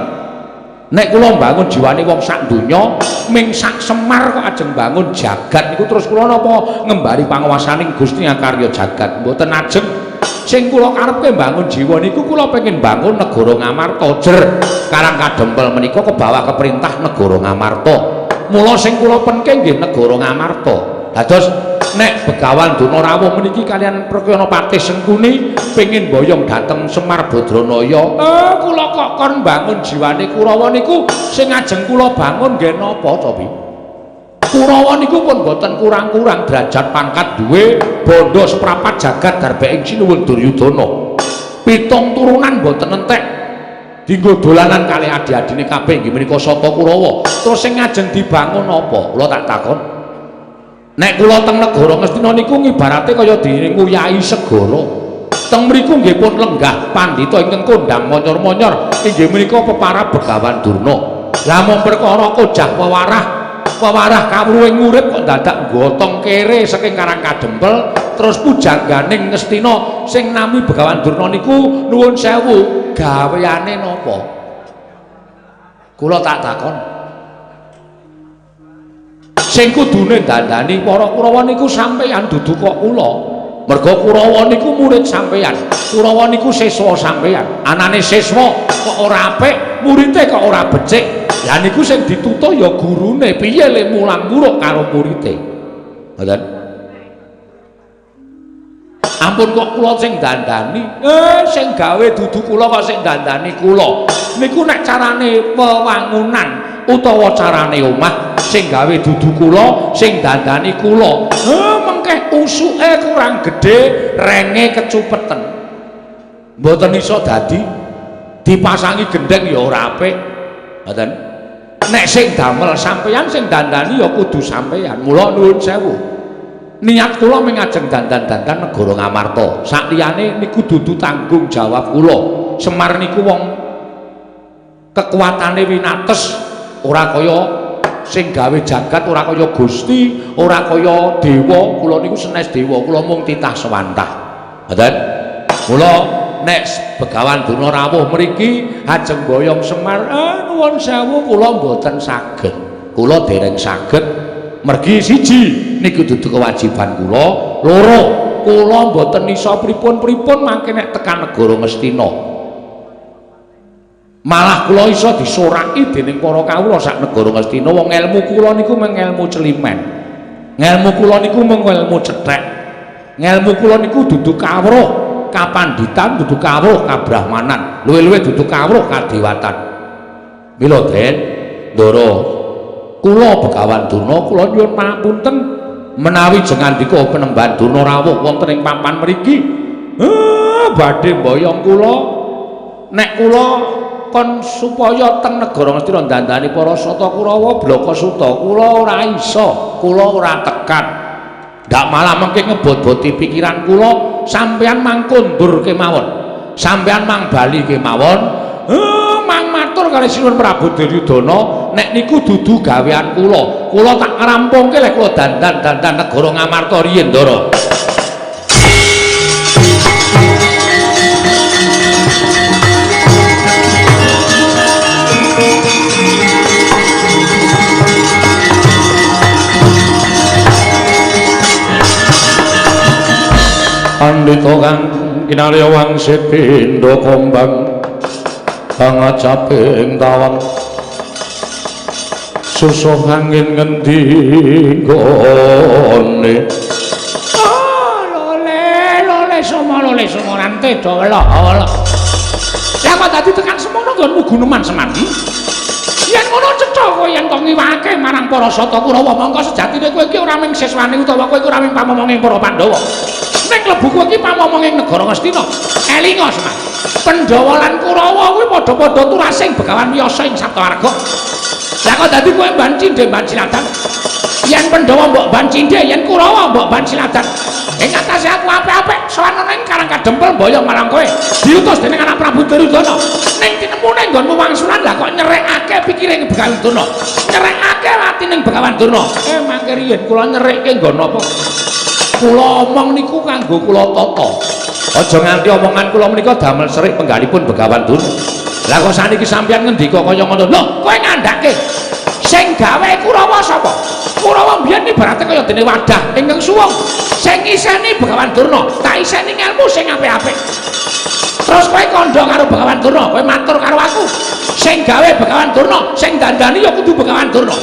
Nek kula bangun jiwane wong sak donya ming sak Semar kok ajeng bangun jagat niku terus kula napa ngembari panguwasaning Gusti Akarya jagat mboten ajeng. Sing kula karepke bangun jiwa niku kula pengen bangun negara Ngamarta jer. Karang Kadempel menika kebawa keperintah negara Ngamarta. Mula sing kula penke nggih negara Ngamarta. Dados nek Begawan Durna rawuh meniki kalian Prakyana Patih Sengkuni pengin boyong dhateng Semar Badranaya. Kula kok kon bangun jiwane Kurawa niku sing ajeng kula bangun nggih napa to pi? Kurawa niku pun boten kurang-kurang derajat pangkat duwe bondo seprapat jagat darbeking Sinuwun Duryudana. Pitung turunan boten entek dinggo dolanan kalih adi-adine kabeh inggih menika Sata Kurawa. Terus sing ajeng dibangun apa? Kula tak takon. Nek kula teng negara Ngastina niku ngibarate kaya dene nguyahi segara. Teng mriku nggih pun lenggah pandhita ingkang kondhang monyor-monyor inggih menika peparab Begawan Durna. Lah mung perkara kojah wewarah, wewarah kawruhing urip kok dadak gotong kere saking Karang Kadempel terus pujangganing Ngastina sing nami Begawan Durna niku nuwun sewu gaweane napa? Kula tak takon. Sing kudune dandani para Kurawa niku sampeyan dudu kok kula. Merga Kurawa niku murid sampeyan. Kurawa niku siswa sampeyan. Anane siswa kok ora apik, murite kok ora becik. Lah niku sing ditutuh ya gurune, piye le mulang muruk karo murite. Ngoten. Ampun kok kula sing dandani. Sing gawe dudu kula kok sing dandani kula. Niku nek carane wewangunan utawa carane omah sing gawe dudu kula, sing dandani kula. Mengkeh usuke kurang gedhe, renge kecupeten. Mboten iso dadi dipasangi gendheng ya ora apik. Ngoten. Nek sing damel sampeyan, sing dandani ya kudu sampeyan. Mula nuwun sewu. Niat kula mung ajeng dandan-dandan negara Ngamarta. Sakliyane niku dudu tanggung jawab kula. Semar niku wong kekuatane winates, ora kaya sing gawe jagat, ora kaya Gusti, ora kaya dewa. Kula niku senes dewa, kula mung titah sewantah. Ngoten. Mula nek Begawan Durna rawuh mriki ajeng boyong Semar, nuwun sewu kula mboten saged. Kula dereng saged. Mergi siji niku dudu kewajiban kula, loro kula mboten iso pripun-pripun mangke nek tekan negara Ngastina. Malah kula iso disoraki dening para kawula sak negara Ngastina. Wong elmu kula niku mung elmu celimen. Ngelmu kula niku mung elmu cethek. Ngelmu kula niku dudu kawruh kapanditan, dudu kawruh kabrahmanan, luwih-luwih dudu kawruh kadewatan. Mila Den, Ndara, kula Begawan Durna kula nyuwun pangapunten menawi jengandika penemban Durna rawuh wonten ing papan mriki. Badhe mboyong kula nek kula kon supaya teng negara Ngastina dandani para Sata Kurawa blaka suta, kula ora iso, kula ora tekan. Ndak malah mengke ngebot-boti pikiran kula, sampeyan mang kondur kemawon, sampeyan mang bali kemawon. Mang matur kali Sinuwun Prabu Duryudana nek niku dudu gawean kula, kula tak rampungke lek kula dandan-dandan negara Ngamarta riyin, Ndara. Pandita kang kinarya wangsit pindha kembang pangacape ing tawang Susuh angin ngendi nggone. Oh, lole lole somo lole somo rante do welo welo. Lah kok dadi tekan semono nggonmu guneman Semar. Yen ngono cetha kowe yen to ngiwake marang para sata Kurawa mongko sejatine kowe iki ora mung siswane utawa kowe iki ora mung pamomonging para Pandhawa. Ning klebu kowe iki pamomonging negara Ngastina. Elinga Semar. Pandhawa lan Kurawa kuwi padha-padha turasing Begawan Wiyasa ing Saptawarga. Lah kok dadi kowe ban cindhe ban siladan. Yen Pandhawa mbok ban cindhe, yen Kurawa mbok ban siladan. Ing atase aku apik-apik sowan ana ing Karang Kadempel mboyong marang kowe. Diutus dening anak Prabu Duryudana. Ning tinemune nggonmu wangsulan lah kok nyerekake pikire Begawan Durna. Nyerekake atine Begawan Durna. Mangke riyen kula nyerekke nggon apa? Kula omong niku kanggo kula tata. Aja nganti omongan kula menika damel serik penggalipun Begawan Durna. Lah kok saniki sampeyan ngendika kaya ngono? Lho, kowe ngandhake. Sing gawe Kurawa sapa? Kurawa mbiyen ibarate kaya dene wadah ingkang suwung. Sing ngiseni Begawan Durna, tak iseni ngelmu sing apik-apik. Terus kowe kandha karo Begawan Durna, kowe matur karo aku. Sing gawe Begawan Durna, sing dandani ya kudu Begawan Durna.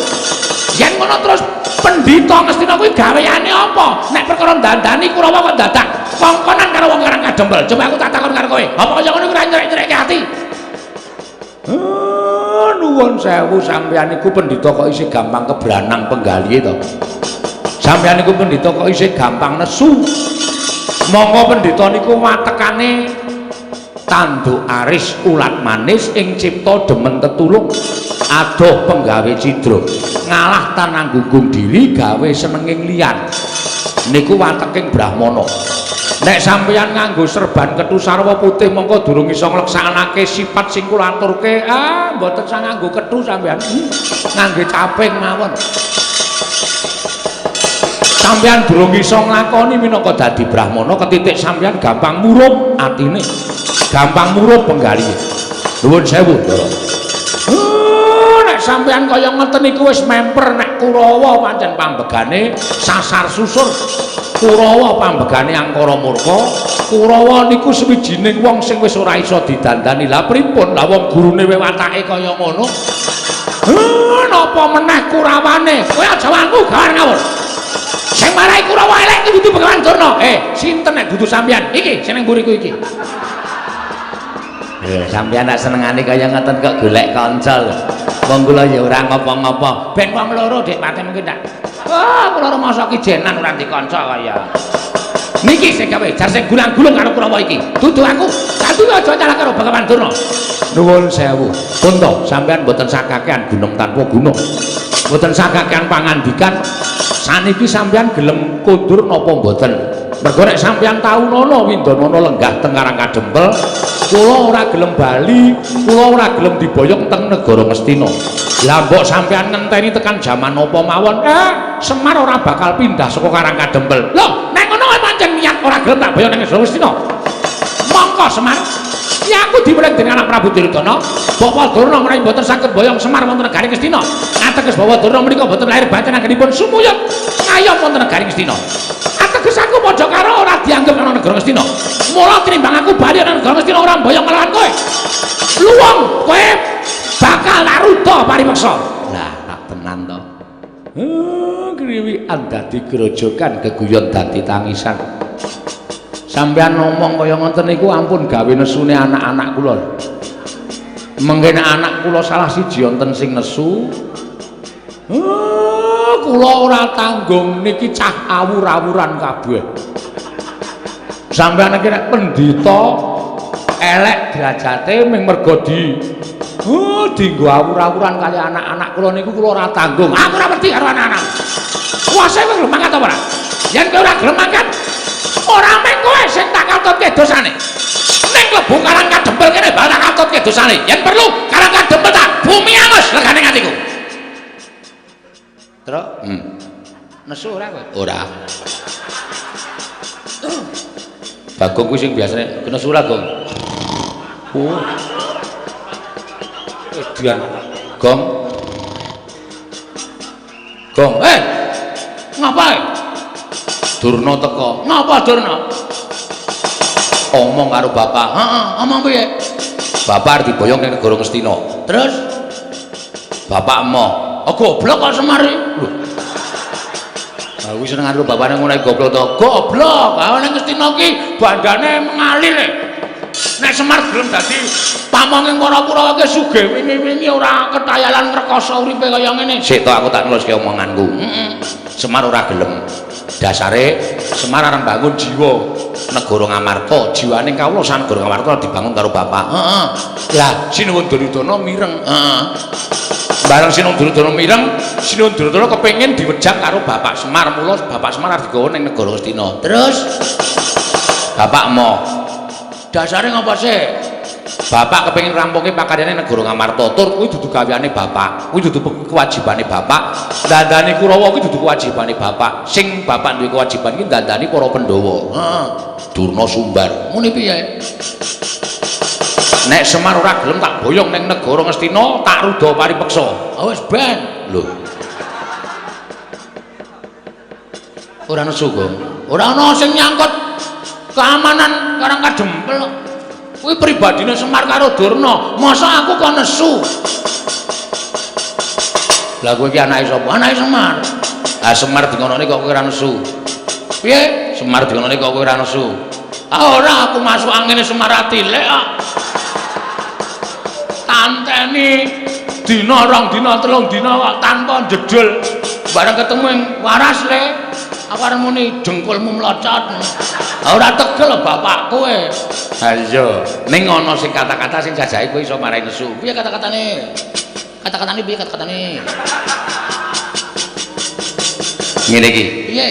Yen ngono terus pendhita Ngastina kuwi gaweane apa? Nek perkara dandani Kurawa kok dadak kongkonan karo wong Karang Kadempel. Coba aku tak takon karo kowe. Apa kaya ngono kuwi ora nyerek-nyerekke ati? Nuwun sewu sampeyan niku pendhita kok isih gampang kebranang penggalihe to. Sampeyan niku pendhita kok isih gampang nesu. Monggo pendhita niku watekane tanduk aris ulat manis ing cipta demen tetulung adoh penggawe cidra ngalah tananggung diri gawe senenging liyan. Niku wateking brahmana. Nek sampeyan nganggo serban kethu sarwa putih mongko durung iso ngleksanake sifat sing kula aturke. Ah, mboten sang nganggo kethu sampeyan. Ngangge caping mawon. Sampeyan durung iso nglakoni minangka dadi brahmana ketitik sampeyan gampang murup atine. Gampang murup penggalihe. Nuwun sewu, Ndara. Nek sampeyan kaya ngoten niku wis memper nek Kurawa pancen pambegane sasar susur. Kurawa pambegane angkara murka. Kurawa niku sawijining wong sing wis ora iso didandani. Lah pripun? Lah wong gurune watake kaya ngono. Napa meneh Kurawane? Kowe aja wangku gawan ngawur. Sing marai Kurawa elek iki dudu Begawan Durna. Sinten nek dudu sampeyan? Iki sing nang mburiku iki. Sampeyan nek senengane kaya ngoten kok golek kanca lho. Wong kula ya ora ngopo-ngopo. Ben wong loro Dik Pate mungkin tak. Oh, kula rumangsa kijenan ora ndek kanca kaya. Niki sing gawe jar sing gulang-gulung karo Kurawa iki. Dudu aku. Dadi aja nyalah karo Begawan Durna. Nuwun sewu. Pun to, sampeyan mboten sakakean gunung tanpa guna. Mboten sakakean pangandikan. Saniki sampeyan gelem kondur napa mboten? Mergo nek sampeyan taunono Windanana lenggah teng Karang Kadempel, kula ora gelem bali, kula ora gelem diboyong teng negara Ngastina. Lah mbok sampeyan ngenteni tekan jaman apa mawon, Semar ora bakal pindah saka Karang Kadempel. Lho, nek ngono pancen niat ora gelem tak boyong ning negara Ngastina. Mongko Semar, ya aku diweling dening anak Prabu Duryudana, Bapak Durna menawi mboten saged boyong Semar wonten negari Ngastina. Ateges Bapak Durna menika mboten lahir batin anggenipun sumuyut ngayom wonten negari Ngastina. Ateges aku padha karo ora dianggep ana negara Ngastina. Mula tinimbang aku bali ana negara Ngastina ora mboyong nglawan kowe. Luwung kowe bakal laruda paripeksa. Lah, tak tenan to. Kriwikan dadi grojogan geguyon dadi tangisan. Sampeyan ngomong kaya ngoten niku ampun gawe nesune anak-anak kula. Mengke nek anak kula salah siji wonten sing nesu, kula ora tanggung niki cah awur-awuran kabeh. Sampeyan iki nek pendhita elek derajate ming mergo di dinggo awur-awuran kali anak-anak kula niku kula ora tanggung. Aku ora wedi karo anak-anak. Kuwase kowe gelem mangkat apa ora? Yen kowe ora gelem mangkat, ora mung kowe sing tak katutke dosane. Ning klebu Karang Kadempel kene bakal tak katutke dosane. Yen perlu Karang Kadempel tak bumi angus legane atiku. Truk, Nesu ora kowe? Ora. Bagong kuwi sing biasane nesu ora, Gong? Oh. Edian. Gong. Gong. Ngapa? Durna teko. Ngapa Durna? Omong karo bapak. Heeh, omong piye? Bapak arep diboyong ning negara Ngastina. Terus bapak emoh. Oh, goblok kok Semar iki. Lho. Lah kuwi seneng karo bapakne ngono goblok to. Goblok. Ha ning Ngastina ki bandane mengalir. Nek Semar gelem dadi pamonging para Kurawa ki sugih wingi-wingi ora ketayalan ngrekoso uripe kaya ngene. Sik to aku tak neluske omonganku. Heeh. Semar ora gelem. Dasare Semar arep bangun jiwa negara Ngamarta, jiwane kawula sak negara Ngamarta dibangun karo bapak. Heeh. Lah Sinuwun Duryudana mireng. Heeh. Bareng Sinuwun Duryudana mireng, Sinuwun Duryudana kepengin diwejang karo bapak Semar, mula bapak Semar arep digawa ning negara Ngastina. Terus bapak mo dasare ngapa sih? Bapak kepengin rampungke pakaryane negara Ngamarta, tur kuwi dudu gaweane bapak, kuwi dudu kewajibane bapak. Dandani Kurawa kuwi dudu kewajibane bapak. Sing bapak duwe kewajiban iki dandani para Pandhawa. Heeh. Durna Sumbar. Muni piye? Nek Semar ora gelem tak boyong ning negara Ngastina, tak ruda paripeksa. Ah wis ben. Lho. Ora nesu kok. Ora ana sing nyangkut keamanan Karang Kadempel. Kuwi pribadine Semar karo Durna. Masa aku kok nesu? Lah kowe iki anake sapa? Anake Semar. Ah Semar dingonone kok kowe ora nesu. Piye? Semar dingonone kok kowe ora nesu. Ah ora, aku masuk angine Semar atilik kok. Tanteni dina rong dina telung dina kok tanpa jedul. Bareng ketemu ing waras le. Aku arep muni dengkulmu mlocot. Ora tegel bapak kowe. Ha iya, ning ana sing kata-kata sing jajahe kowe iso marai nesu. Piye kata-katane? Kata-katane piye kata-katane? Ngene iki. Piye?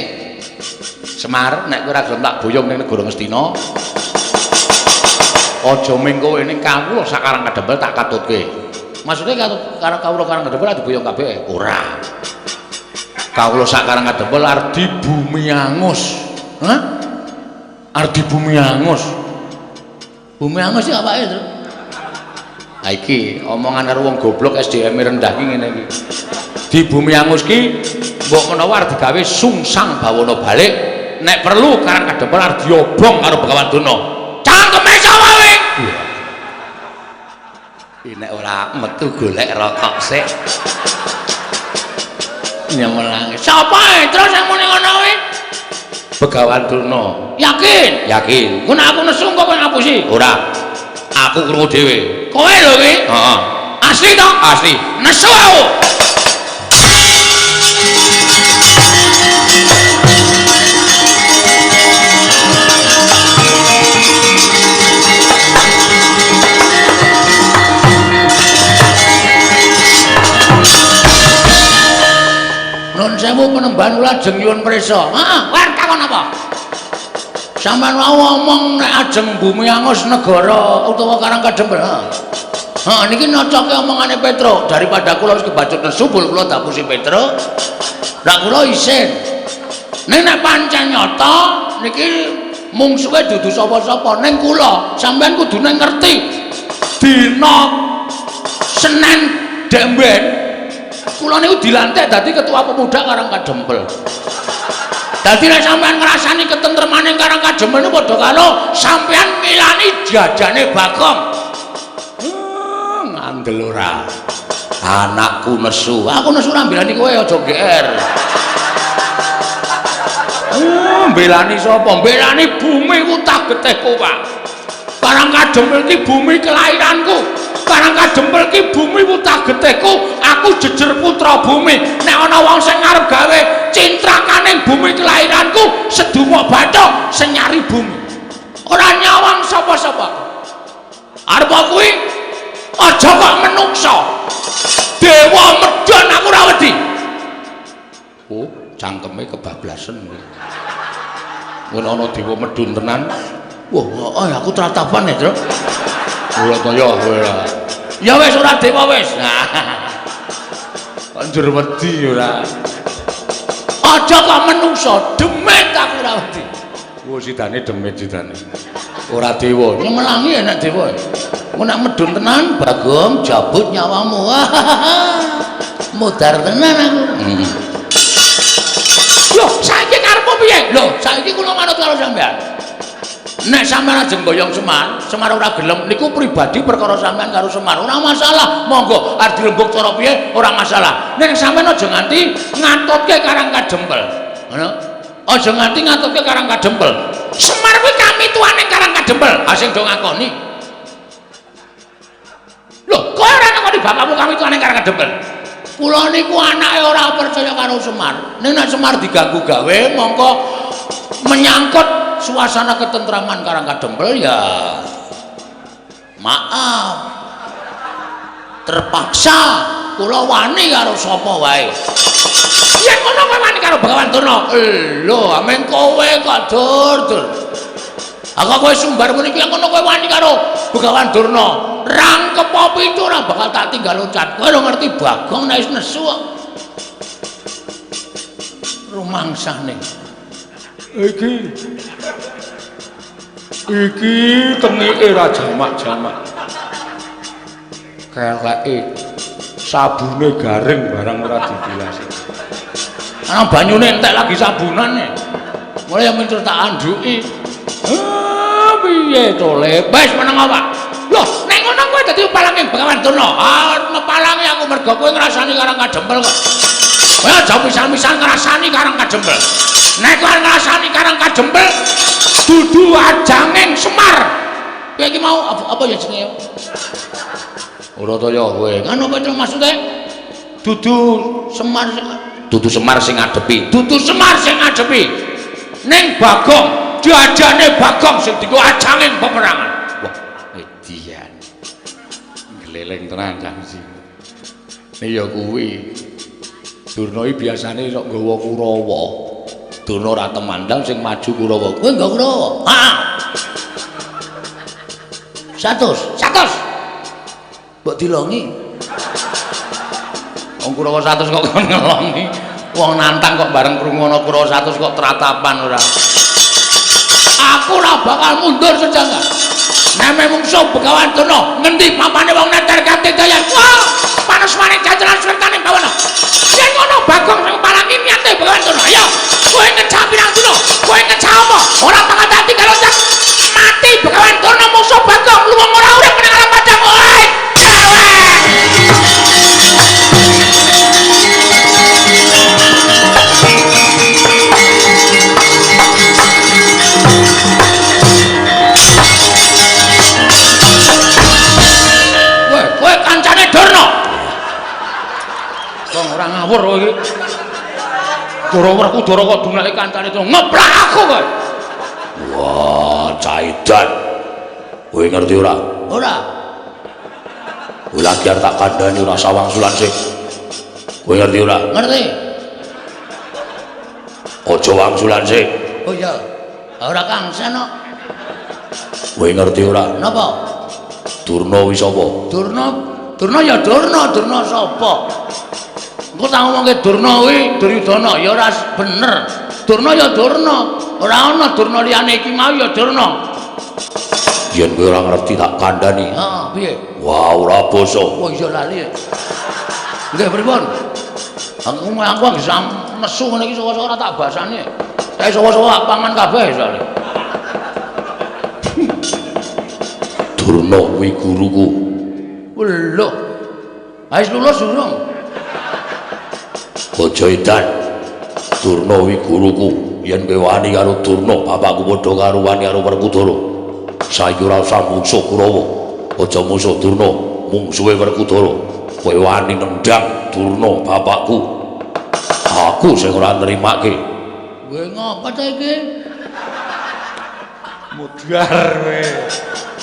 Semar, nek kowe ora gelem tak boyong ning negara Ngastina, aja ming kowe ning kawula sak Karang Kadempel tak katutke. Maksude katut karo kawula Karang Kadempel diboyong kabeh? Ora. Kawula sak Karang Kadempel arep dibumi angus. Hah? Arep dibumi angus. Bumi angus iki apake, Tru? Ha iki omongan karo wong goblok SDM rendah ki ngene iki. Di bumi angus ki mbok menawa arep digawe sungsang bawana balik, nek perlu Karang Kadempel arep diobong karo Begawan Durna. Cangkeme sapa kowe? Iki nek ora metu golek rokok sik. Nyemelangi. Sapa e? Terus sing muni ngono kuwi? Begawan Durna. Yakin? Yakin. Ku nek aku nesu kok kowe ngapusi? Ora. Aku krungu dhewe. Kowe lho kuwi? Heeh. Asli to? Asli. Nesu aku. Nun sewu penemban kula ajeng nyuwun prisa. Heeh, war takon apa? Sampeyan wau ngomong nek ajeng bumi angus negara utawa Karang Kadempel. Heeh, niki nocoke omongane Petro. Daripada kula wis kebacut nesu bul kula dapusi Petro. Lah kula isin. Ning nek pancen nyata niki mungsuhe dudu sapa-sapa ning kula. Sampeyan kudune ngerti. Dina Senin demben kula niku dilantik dadi ketua pemuda Karang Kadempel. Dadi nek sampeyan ngrasani ketentremane Karang Kadempel niku padha karo sampeyan ngilani jajane Bagong. Ngandel ora. Anakku nesu. Aku nesu ora mbelani kowe aja GR. Mbelani sapa? Mbelani bumi wutah getihku, Pak. Karang Kadempel iki bumi kelahiranku. Karang Kadempel iki bumi wutah getihku. Aku jejer putra bumi. Nek ana wong sing arep gawe cintrakaning bumi kelahiranku, sedumuk bathuk sing nyari bumi. Ora nyawang sapa-sapa. Arep kuwi aja kok menungsa. Dewa medhon aku ora wedi. Oh, cangkeme kebablasen kuwi. Mun ana dewa medhun tenan. Wah, oh, aku tratapan ya, Tru. Ora kaya ora. Ya wis ora dewa wis. Kok njur wedi ora. Aja kok menungsa, demit aku ora wedi. Wah, sidane demit sidane. Ora dewa. Nyemelangi enak dewa. Engko nek medhun tenan, Bagong jabut nyawamu. Modar tenan aku. Loh, saiki karepmu piye? Loh, saiki kula manut karo sampean. Nek sampean ajeng boyong Semar, Semar ora gelem niku pribadi perkara sampean karo Semar. Ora masalah, monggo arep dirembug cara piye ora masalah. Ning sampean aja nganti ngatutke Karang Kadempel. Ngono. Aja nganti ngatutke Karang Kadempel. Semar kuwi kamituane Karang Kadempel. Ha sing do ngakoni. Lho, kowe ora ngakoni bapakmu kamituane Karang Kadempel? Kula niku anake ora percaya karo Semar. Ning nek Semar diganggu gawe mongko menyangkut suasana ketentraman Karang Kadempel ya maaf, terpaksa kula wani karo sapa wae. Yen ngono kowe wani karo Begawan Durna? Lho, amen kowe kok dur-dur. Aku kowe sumbar muni ki ngono kowe wani karo Begawan Durna. Rangkep pitu ora bakal tak tinggal loncat. Kowe ora ngerti Bagong nek wis nesu kok. Rumangsane. Iki iki tengike ra jamak-jamak. Keleke sabune garing barang ora dibilasi. Ana banyune entek lagi sabunane. Mulai yang mencur tak anduki. Ah, piye to, Le? Wis meneng awak. Loh, nek ngono kowe dadi palange Begawan Durna. Ah, nepalange aku mergo kowe ngrasani Karang Kadempel kok. Kowe aja pisan-pisan ngrasani Karang Kadempel. Nek kowe ngrasani Karang Kadempel dudu ajanging Semar. Kowe iki mau apa ya jenenge? Ora ta ya kowe. Ngono apa maksude? Dudu Semar, dudu Semar sing ngadepi. Dudu Semar sing ngadepi. Ning Bagong, diajane Bagong sing dienggo ajanging peperangan. Wah, edian. Gleleng tenan cah iki. Ya kuwi. Durna iki biasane sok nggawa Kurawa. Durna ora temandang sing maju Kurawa. Kowe nggawa Kurawa? Heeh. 100, 100. Mbok dilongi. Wong Kurawa 100 kok kon ngelongi. Wong nantang kok bareng krungu ana Kurawa 100 kok tratapan ora. Aku ora bakal mundur sejangka. Neme mungsuh Begawan Durna, ngendi papane wong neter katidayan. Wah, panusmane jajaran swertane bawana. Yen ngono Bagong sing palangi niate Begawan Durna. Ayo, kowe ngecah pirang dina? Kowe ngecah apa? Ora bakal tak tinggal loncat. Mati Begawan Durna musuh Bagong, luwung ora urip nang alam padang. Oi, cewek. Kowe kancane Durna. Wong ora ngawur kowe iki. Dara Werkudara kok dunake kancane Durna. Ngeplak aku kowe. Wah, caidan. Kowe ngerti ora? Ora. Kowe lagi arep tak kandhani ora sawang sulan sik. Kowe ngerti ora? Ngerti. Aja wangsulan sik. Oh iya. Ora kangsen kok. Kowe ngerti ora? Napa? Durna kuwi sapa? Durna, Durna ya Durna, Durna sapa? Engko tak ngomongke Durna kuwi Duryudana ya ora bener. Durna ya Durna, ora ana Durna liyane iki mau ya Durna. Yen kowe ora ngerti tak kandhani. Heeh, piye? Wah, ora basa. Oh iya lali. Nggih pripun? Aku wis nesu ngene iki saka-saka ora tak basane. Kae saka-saka pangan kabeh soalé. Durna kuwi guruku. Lho. Wis lulus durung? Aja edan. Durna kuwi guruku. Yen kowe wani karo Durna, bapakku padha karo wani karo Werkudara. Saiki ora usah mungsuh Kurawa. Aja mungsuh Durna, mungsuhe Werkudara. Kowe wani nendang Durna bapakku. Aku sing ora nrimake. Kowe ngapa ta iki? Mudhar kowe.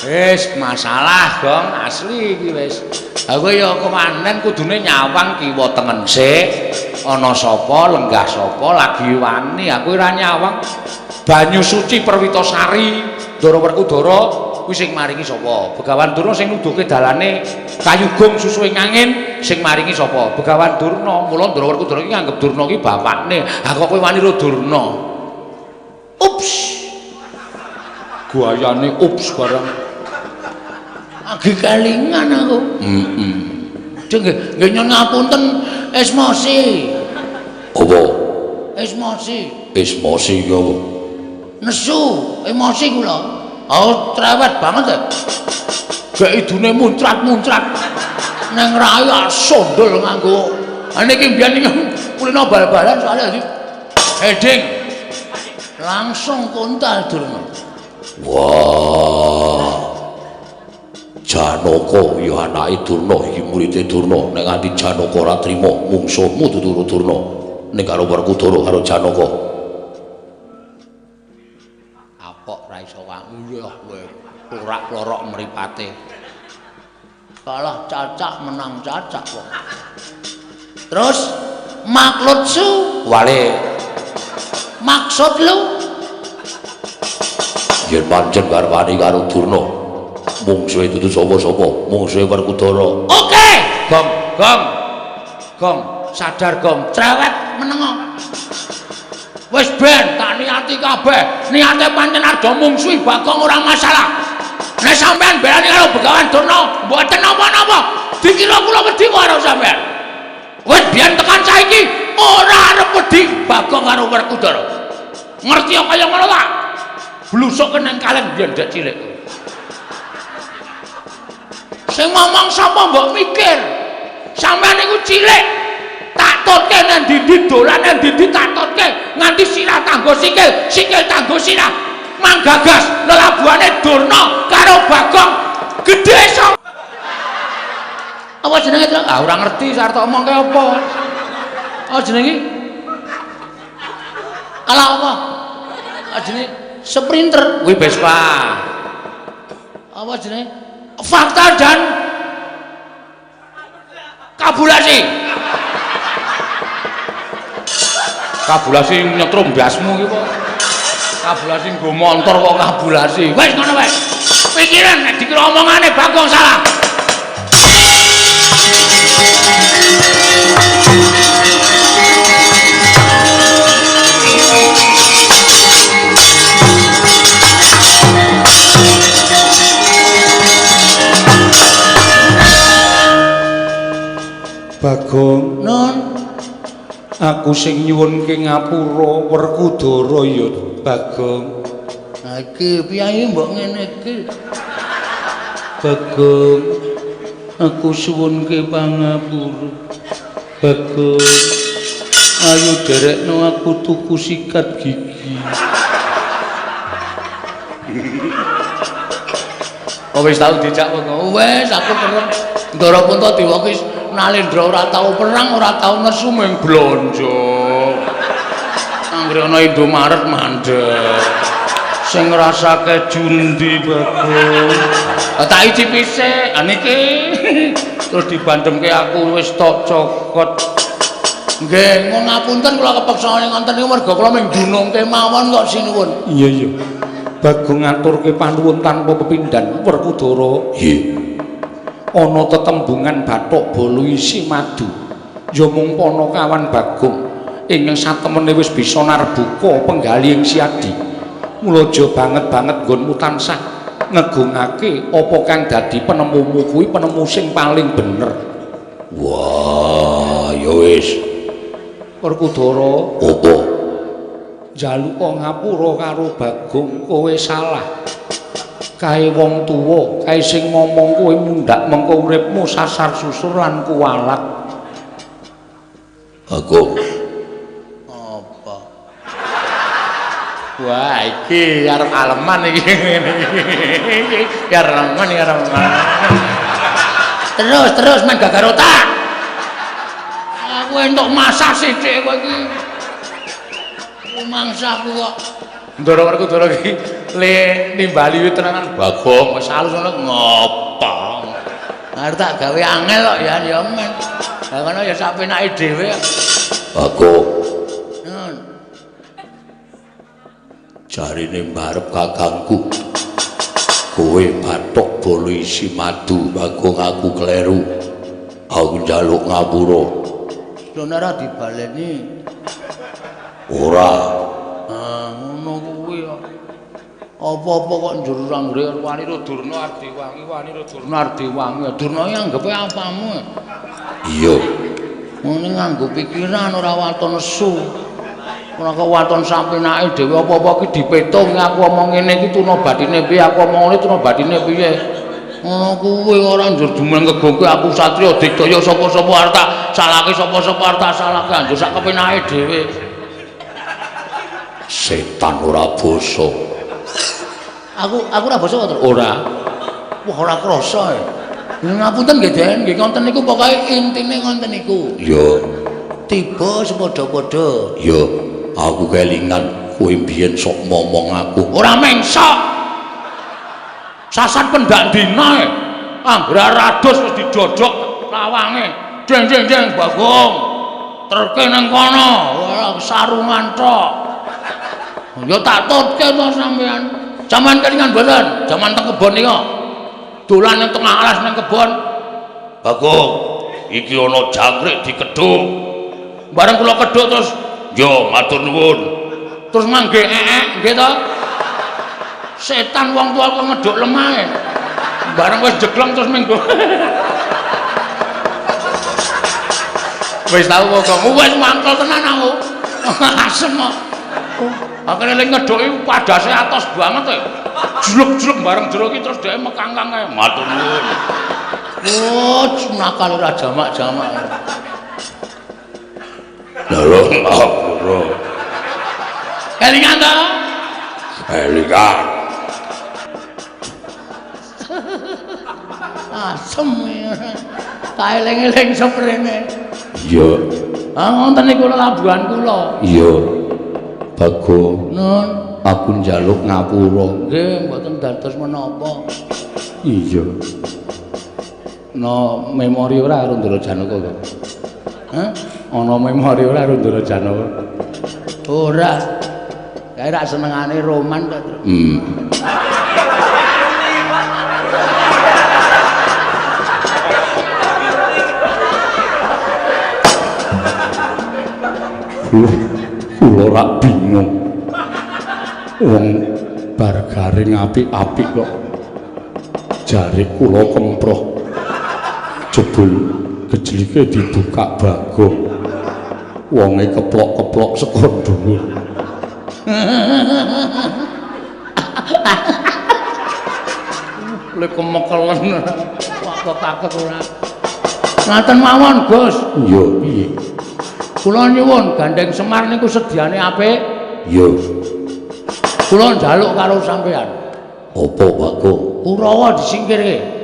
Wis masalah, Gong, asli iki wis. Ha kowe ya kemanen kudune nyawang kiwa tengen sik. Ana sapa, lenggah sapa lagi wani. Aku ora nyawang. Banyu suci Perwitasari, Ndara Werkudara kuwi sing maringi sapa? Begawan Durna sing nuduhke dalane kayugong susuhe angin sing maringi sapa? Begawan Durna. Mula Ndara Werkudara iki nganggep Durna iki bapakne. Ha kok kowe wani ro Durna? Ups. Guayane ups barang. Agi kelingan aku. Heeh. Nggih, nggih nyuwun ngapunten Esmosi. Apa? Esmosi. Esmosi ki apa? Nesu, emosi kula. Oh, cerewet banget ya. Gek idune muncrat-muncrat. Neng raya sondol nganggo. Ha niki mbiyen niki kulino bal-balan soalnya dadi heading. Langsung kontal Durna. Wah. Janaka ya anake Durna iki muride Durna. Nek nganti Janaka ora trima mungsuhmu dudu Durna. Ning karo Werkudara karo Janaka. Apok ra iso wangu ya kowe. Klorak-klorok mripate. Kalah cacak menang cacak kok. Terus maklutsu wale maksud lu yen pancen garwane karo Durna mungsuhe dudu sapa-sapa, mungsuhe Werkudara. Oke, gong gong gong sadar gong cerewet menengo. Wis ben tak niati kabeh, niate pancen arep mungsuhi Bagong ora masalah. Nek sampean belani karo Begawan Durna mboten napa-napa, dikira kula wedi kok karo sampean. Wis biyen tekan saiki ora arep wedi Bagong karo Werkudara. Ngerti kaya ngono ta? Blusuk nang kaleng biyen dek cilik. Sing ngomong sapa mbok mikir? Sampeyan niku cilik. Tak tutke nang ndi-ndi dolan nang ndi-ndi tak tutke nganti sirah tanggo sikil, sikil tanggo sirah. Manggagas lelabuhane Durna karo Bagong gedhe sapa? Apa jenenge, Tru? Ah ora ngerti arep tak omongke apa. Apa jenenge? Alah apa? Apa jenenge? Sprinter kuwi Vespa. Apa jenenge? Fakta dan kabulasi. Kabulasi nyetrum ndasmu iki kok. Kabulasi nggo montor kok kabulasi. Wis ngono wae. Pikiran nek dikira omongane Bagong salah. Bagong, Nun, aku sing nyuwunke ngapura Werkudara ya Bagong. Nah iki piye mbok ngene iki? Bagong, aku suwunke pangapura. Bagong, ayo derekno aku tuku sikat gigi. Oh wis tau dijak kok. Wis aku perang. Ndara Puntadewa ki Nalendra ora tau perang, ora tau nesu mung blonjo. Anggere ana Indomaret mandek. Sing ngrasake jundi Bagong. Tak icipi sik. Ha niki terus dibandemke aku wis tok cokot. Nggih, ngun ngapunten kula kepeksa ngonten niku merga kula mung dunungke mawon kok sinuwun. Iya iya. Bagong ngaturke panuwun tanpa pepindhan Werkudara. Nggih. Ana tetembungan bathuk bolu isi madu. Ya mung panakawan Bagong ingkang satemene wis bisa narbuka penggalih ing Siadi. Mula aja banget-banget nggonmu tansah ngegungake apa kang dadi penemumu kuwi penemu sing paling bener. Wah, ya wis. Werkudara, Apa? njaluka ngapura karo Bagong, kowe salah. Kae wong tuwa, kae sing ngomong kowe mundhak mengko uripmu sasar susur lan kuwalat. Bagong. Apa? Wah, iki arep aleman iki ngene iki. Iki aleman iki aleman. Terus terus men gagar otak. Aku entuk masak sithik kowe iki. Mangsaku kok. Ndara Werkudara iki le nimbali wit tenanan Bagong wis alus ngono ngopo. Arep tak gawe angel kok ya ya men. Lah ngono ya sak penake dhewe. Bagong. Nun. Jarine mbarep kakangku. Kowe bathok bolu isi madu, Bagong aku kleru. Aku njaluk ngapura. Lho ora dibaleni. Ora. Ah ngono kuwi kok. Apa-apa kok njur anggere Wani ro Durna Ardewangi, wani ro Durna Ardewangi. Durna iki anggepe apamu? Iya. Ngene nganggo pikiran ora waton nesu. Ora kok waton sampinake dhewe apa-apa ki dipetung, aku omong ngene iki tuna batine piye, aku omong ngene tuna batine piye. Ngono kuwi ora njur jumeneng kegongke aku satriya digdaya sapa-sapa arep tak salahke, sapa-sapa arep tak salahke, anjur sak kepenake dhewe. Setan ora basa. Aku ora basa to? Ora. Wah, ora krasa. Ngapunten nggih, Den, nggih ngoten niku pokoke intine ngoten niku. Ya. Tiba sepadha-padha. Ya, aku kelingan kowe mbiyen sok momong aku. Ora mengsok. Sasat pendak dina. Anggere rados wis didodok lawange. Jeng jeng jeng Bagong. Terke nang kono, ora sarungan tok. Ya tak tutke to sampean. Sampean kelingan mboten? Jaman teng kebon nika. Dolan nang tengah alas nang kebon. Bagong, iki ana jangkrik dikedhuk. Bareng kula kedhuk terus yo matur nuwun. Terus mangge eek nggih to. Setan wong tua kok ngedhuk lemahe. Bareng wis jeglong terus minggu. Wis tau kok wis mangkel tenan aku. Asem kok. Akhire lek ngedhuki padase atos banget e. Jluk-jluk bareng jero iki terus dhek mekangkang kae. Matur nuwun. Oh, nakal ora jamak-jamak. Lho, ngapura. Kelingan to? Kelingan. Asem. Tak eling-eling seprene. Iya. Ah ngoten niku labuhan kula. Iya. Bagong. Nun, aku njaluk ngapura. Nggih, mboten dados menapa. Iya. No memori ora karo Ndara Janaka kok. Hah? Ana memori ora karo Ndara Janaka? Ora. Kae rak senengane roman kok. Kula rak bingung. Wong bar garing apik-apik kok jare kula kemproh. Jebul gejlike dibuka Bagong. Wonge keplok-keplok saka dhuwur. Lek kemekelen kok takut ora. Ngaten mawon, Gus. Iya, piye? Kula nyuwun gandeng Semar niku sediane apik. Iya. Kula njaluk karo sampean. Apa, Bagong? Kurawa disingkirke.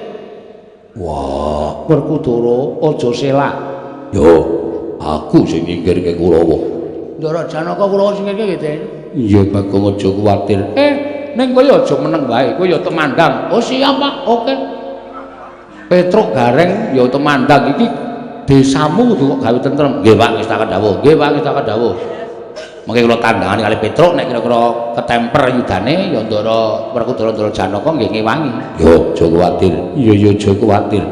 Wah, Werkudara aja selak. Yo, aku sing nyingkirke Kurawa. Ndara Janaka Kurawa singkirke nggih, Den. Iya, Bagong aja kuwatir. Ning kowe aja meneng wae, kowe ya temandang. Oh, siap, Pak. Oke. Petruk Gareng ya temandang iki desamu kudu kok gawe tentrem. Nggih, Pak, ngestaken dawuh. Nggih, Pak, ngestaken dawuh. Mengke kula tandhangane kali Petruk nek kira-kira ketemper yudane ya Ndara Werkudara Ndara Janaka nggih ngewangi. Yo, aja kuwatir. Iya, ya aja kuwatir.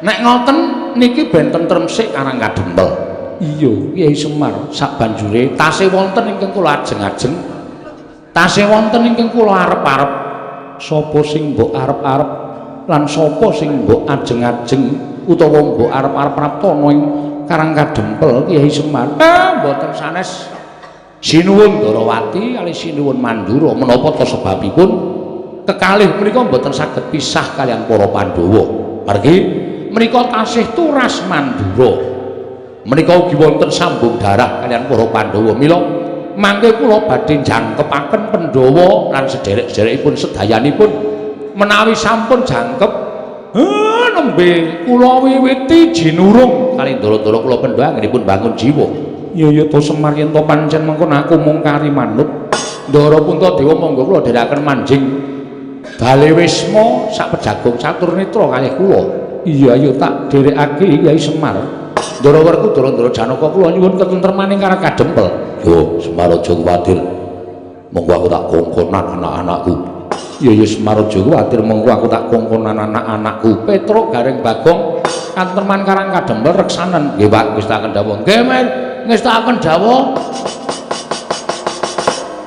Nek ngoten niki ben tentrem sik Karang Kadempel. Iya, Kyai Semar sak banjure tasih wonten ingkang kula ajeng-ajeng. Tasih wonten ingkang kula arep-arep. Sapa sing mbok arep-arep lan sapa sing mbok ajeng-ajeng utawa mbok arep-arep praptana ing Karang Kadempel Kyai Semar. Mboten sanes. Sinuwun Ndarawati kalih sinuwun Mandura menapa ta sebabipun kekalih menika mboten saged pisah kaliyan para Pandhawa. Margi menika tasih turas Mandura. Menika ugi wonten sambung darah kaliyan para Pandhawa. Mila mangke kula badhe jangkepaken Pandhawa lan sederek-sederekipun sedayanipun menawi sampun jangkep nembe kula wiwiti jinurung kali ndara-ndara kula Pandhawa anggenipun bangun jiwa. Iya ya to Semar yen to pancen mengkono aku mung kari manut. Ndara Puntadewa monggo kula dherekaken manjing bale wisma sak pejagung catur netra kalih kula. Iya ayo tak dherekake Kyai Semar. Ndara Werkudara Ndara Janaka kula nyuwun ketentremaning Karang Kadempel. Yo Semar aja kuwatir. Monggo aku tak kongkonan anak-anakku. Iya ya Semar aja kuwatir, monggo aku tak kongkonan anak-anakku. Petruk Gareng Bagong katentreman Karang Kadempel reksanen. Nggih Pak, ngestakaken dawuh. Nggih men, ngestakaken dawuh.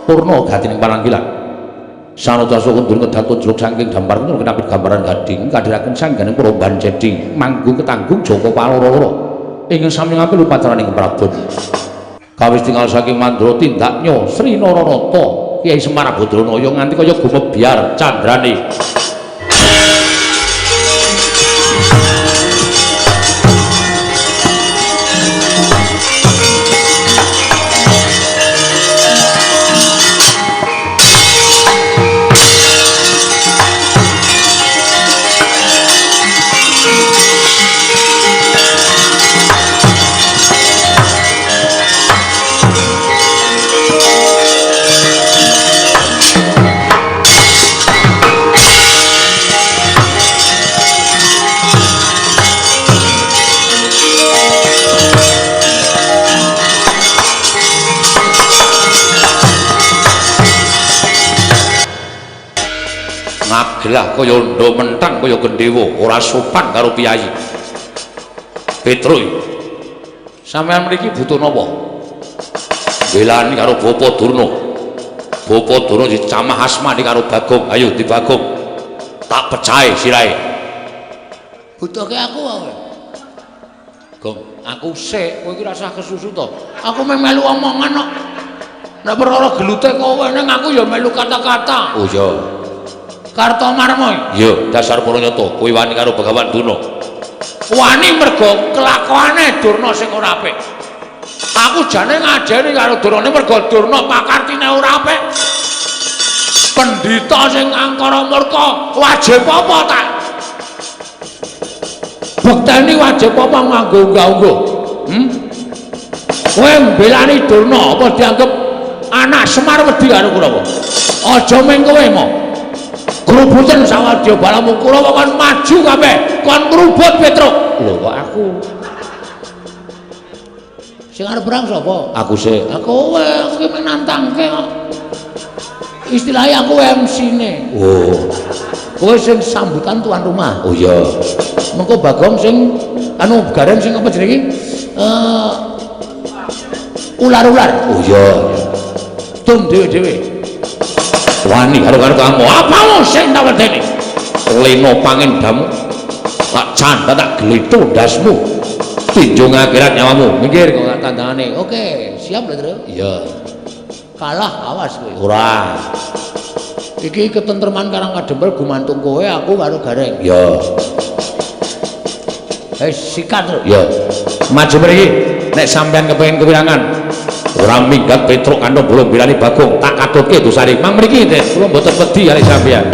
Purna gatining pananggilan. Sanata sukundur kedaton jeluk saking dampar kundur kenapit gambaran gading kadhiraken sangganing para banjedi manggung ketanggung Joko Paloro-loro ingkang sami ngambil upacaraning Prabon. Kawis tinggal saking Mandra tindaknya Sri Nararata Kyai Semar Badranaya nganti kaya gumebyar candrane. Ngagelah kaya ndha mentang kaya gendhewa, ora sopan karo piyayi. Petruk, sampeyan mriki butuh napa? Belani karo Bapa Durna. Bapa Durna dicamah asmane karo Bagong. Ayo di Bagong. Tak pecahe sirahe. Butuhke aku wae. Gong, aku sik, kowe iki rasah kesusu to. Aku meh melu omongan kok. Nek perkara gelute kowe ning aku ya melu kata-kata. Oh iya. Kartomarma. Iya, dasar para nyata, kowe wani karo Begawan Durna. Wani mergo kelakuane Durna sing ora apik. Aku jane ngajeni karo Durna mergo Durna pakartine ora apik. Pendhita sing angkara murka, wajib apa tak? Bekteni wajib apa nganggo unggah-ungguh? Kowe mbelani Durna apa dianggep anak Semar wedi karo Kurawa? Aja mung kowe mo. Grubuten sawadya balamu Kurawa kon maju kabeh, kon ngrubut Petruk. Lho kok aku? Sing arep perang sapa? Aku sik. Lah kowe, aku ki nantangke kok. Istilahnya aku MC-ne. Oh. Kowe sing sambutan tuan rumah. Oh iya. Mengko Bagong sing anu Gareng sing apa jenenge? Ular-ular. Oh iya. Tum dhewe-dhewe. Wani karo karo kamu. Apamu sing tak wedeni? Leno pangendamu. Tak canda tak gletho ndasmu. Tinjung akhirat nyawamu. Minggir kok gak tandangane. Oke, siap lho, Tru. Iya. Kalah awas kowe. Ora. Iki ketentreman Karang Kadempel gumantung kowe, aku karo Gareng. Iya. Sikat, Tru. Iya. Maju mriki nek sampean kepengin kewirangan. Ora minggat Petruk kantong bolong bilani Bagong, tak katutke dosane. Mang mriki, Des, kula mboten wedi kali sampean.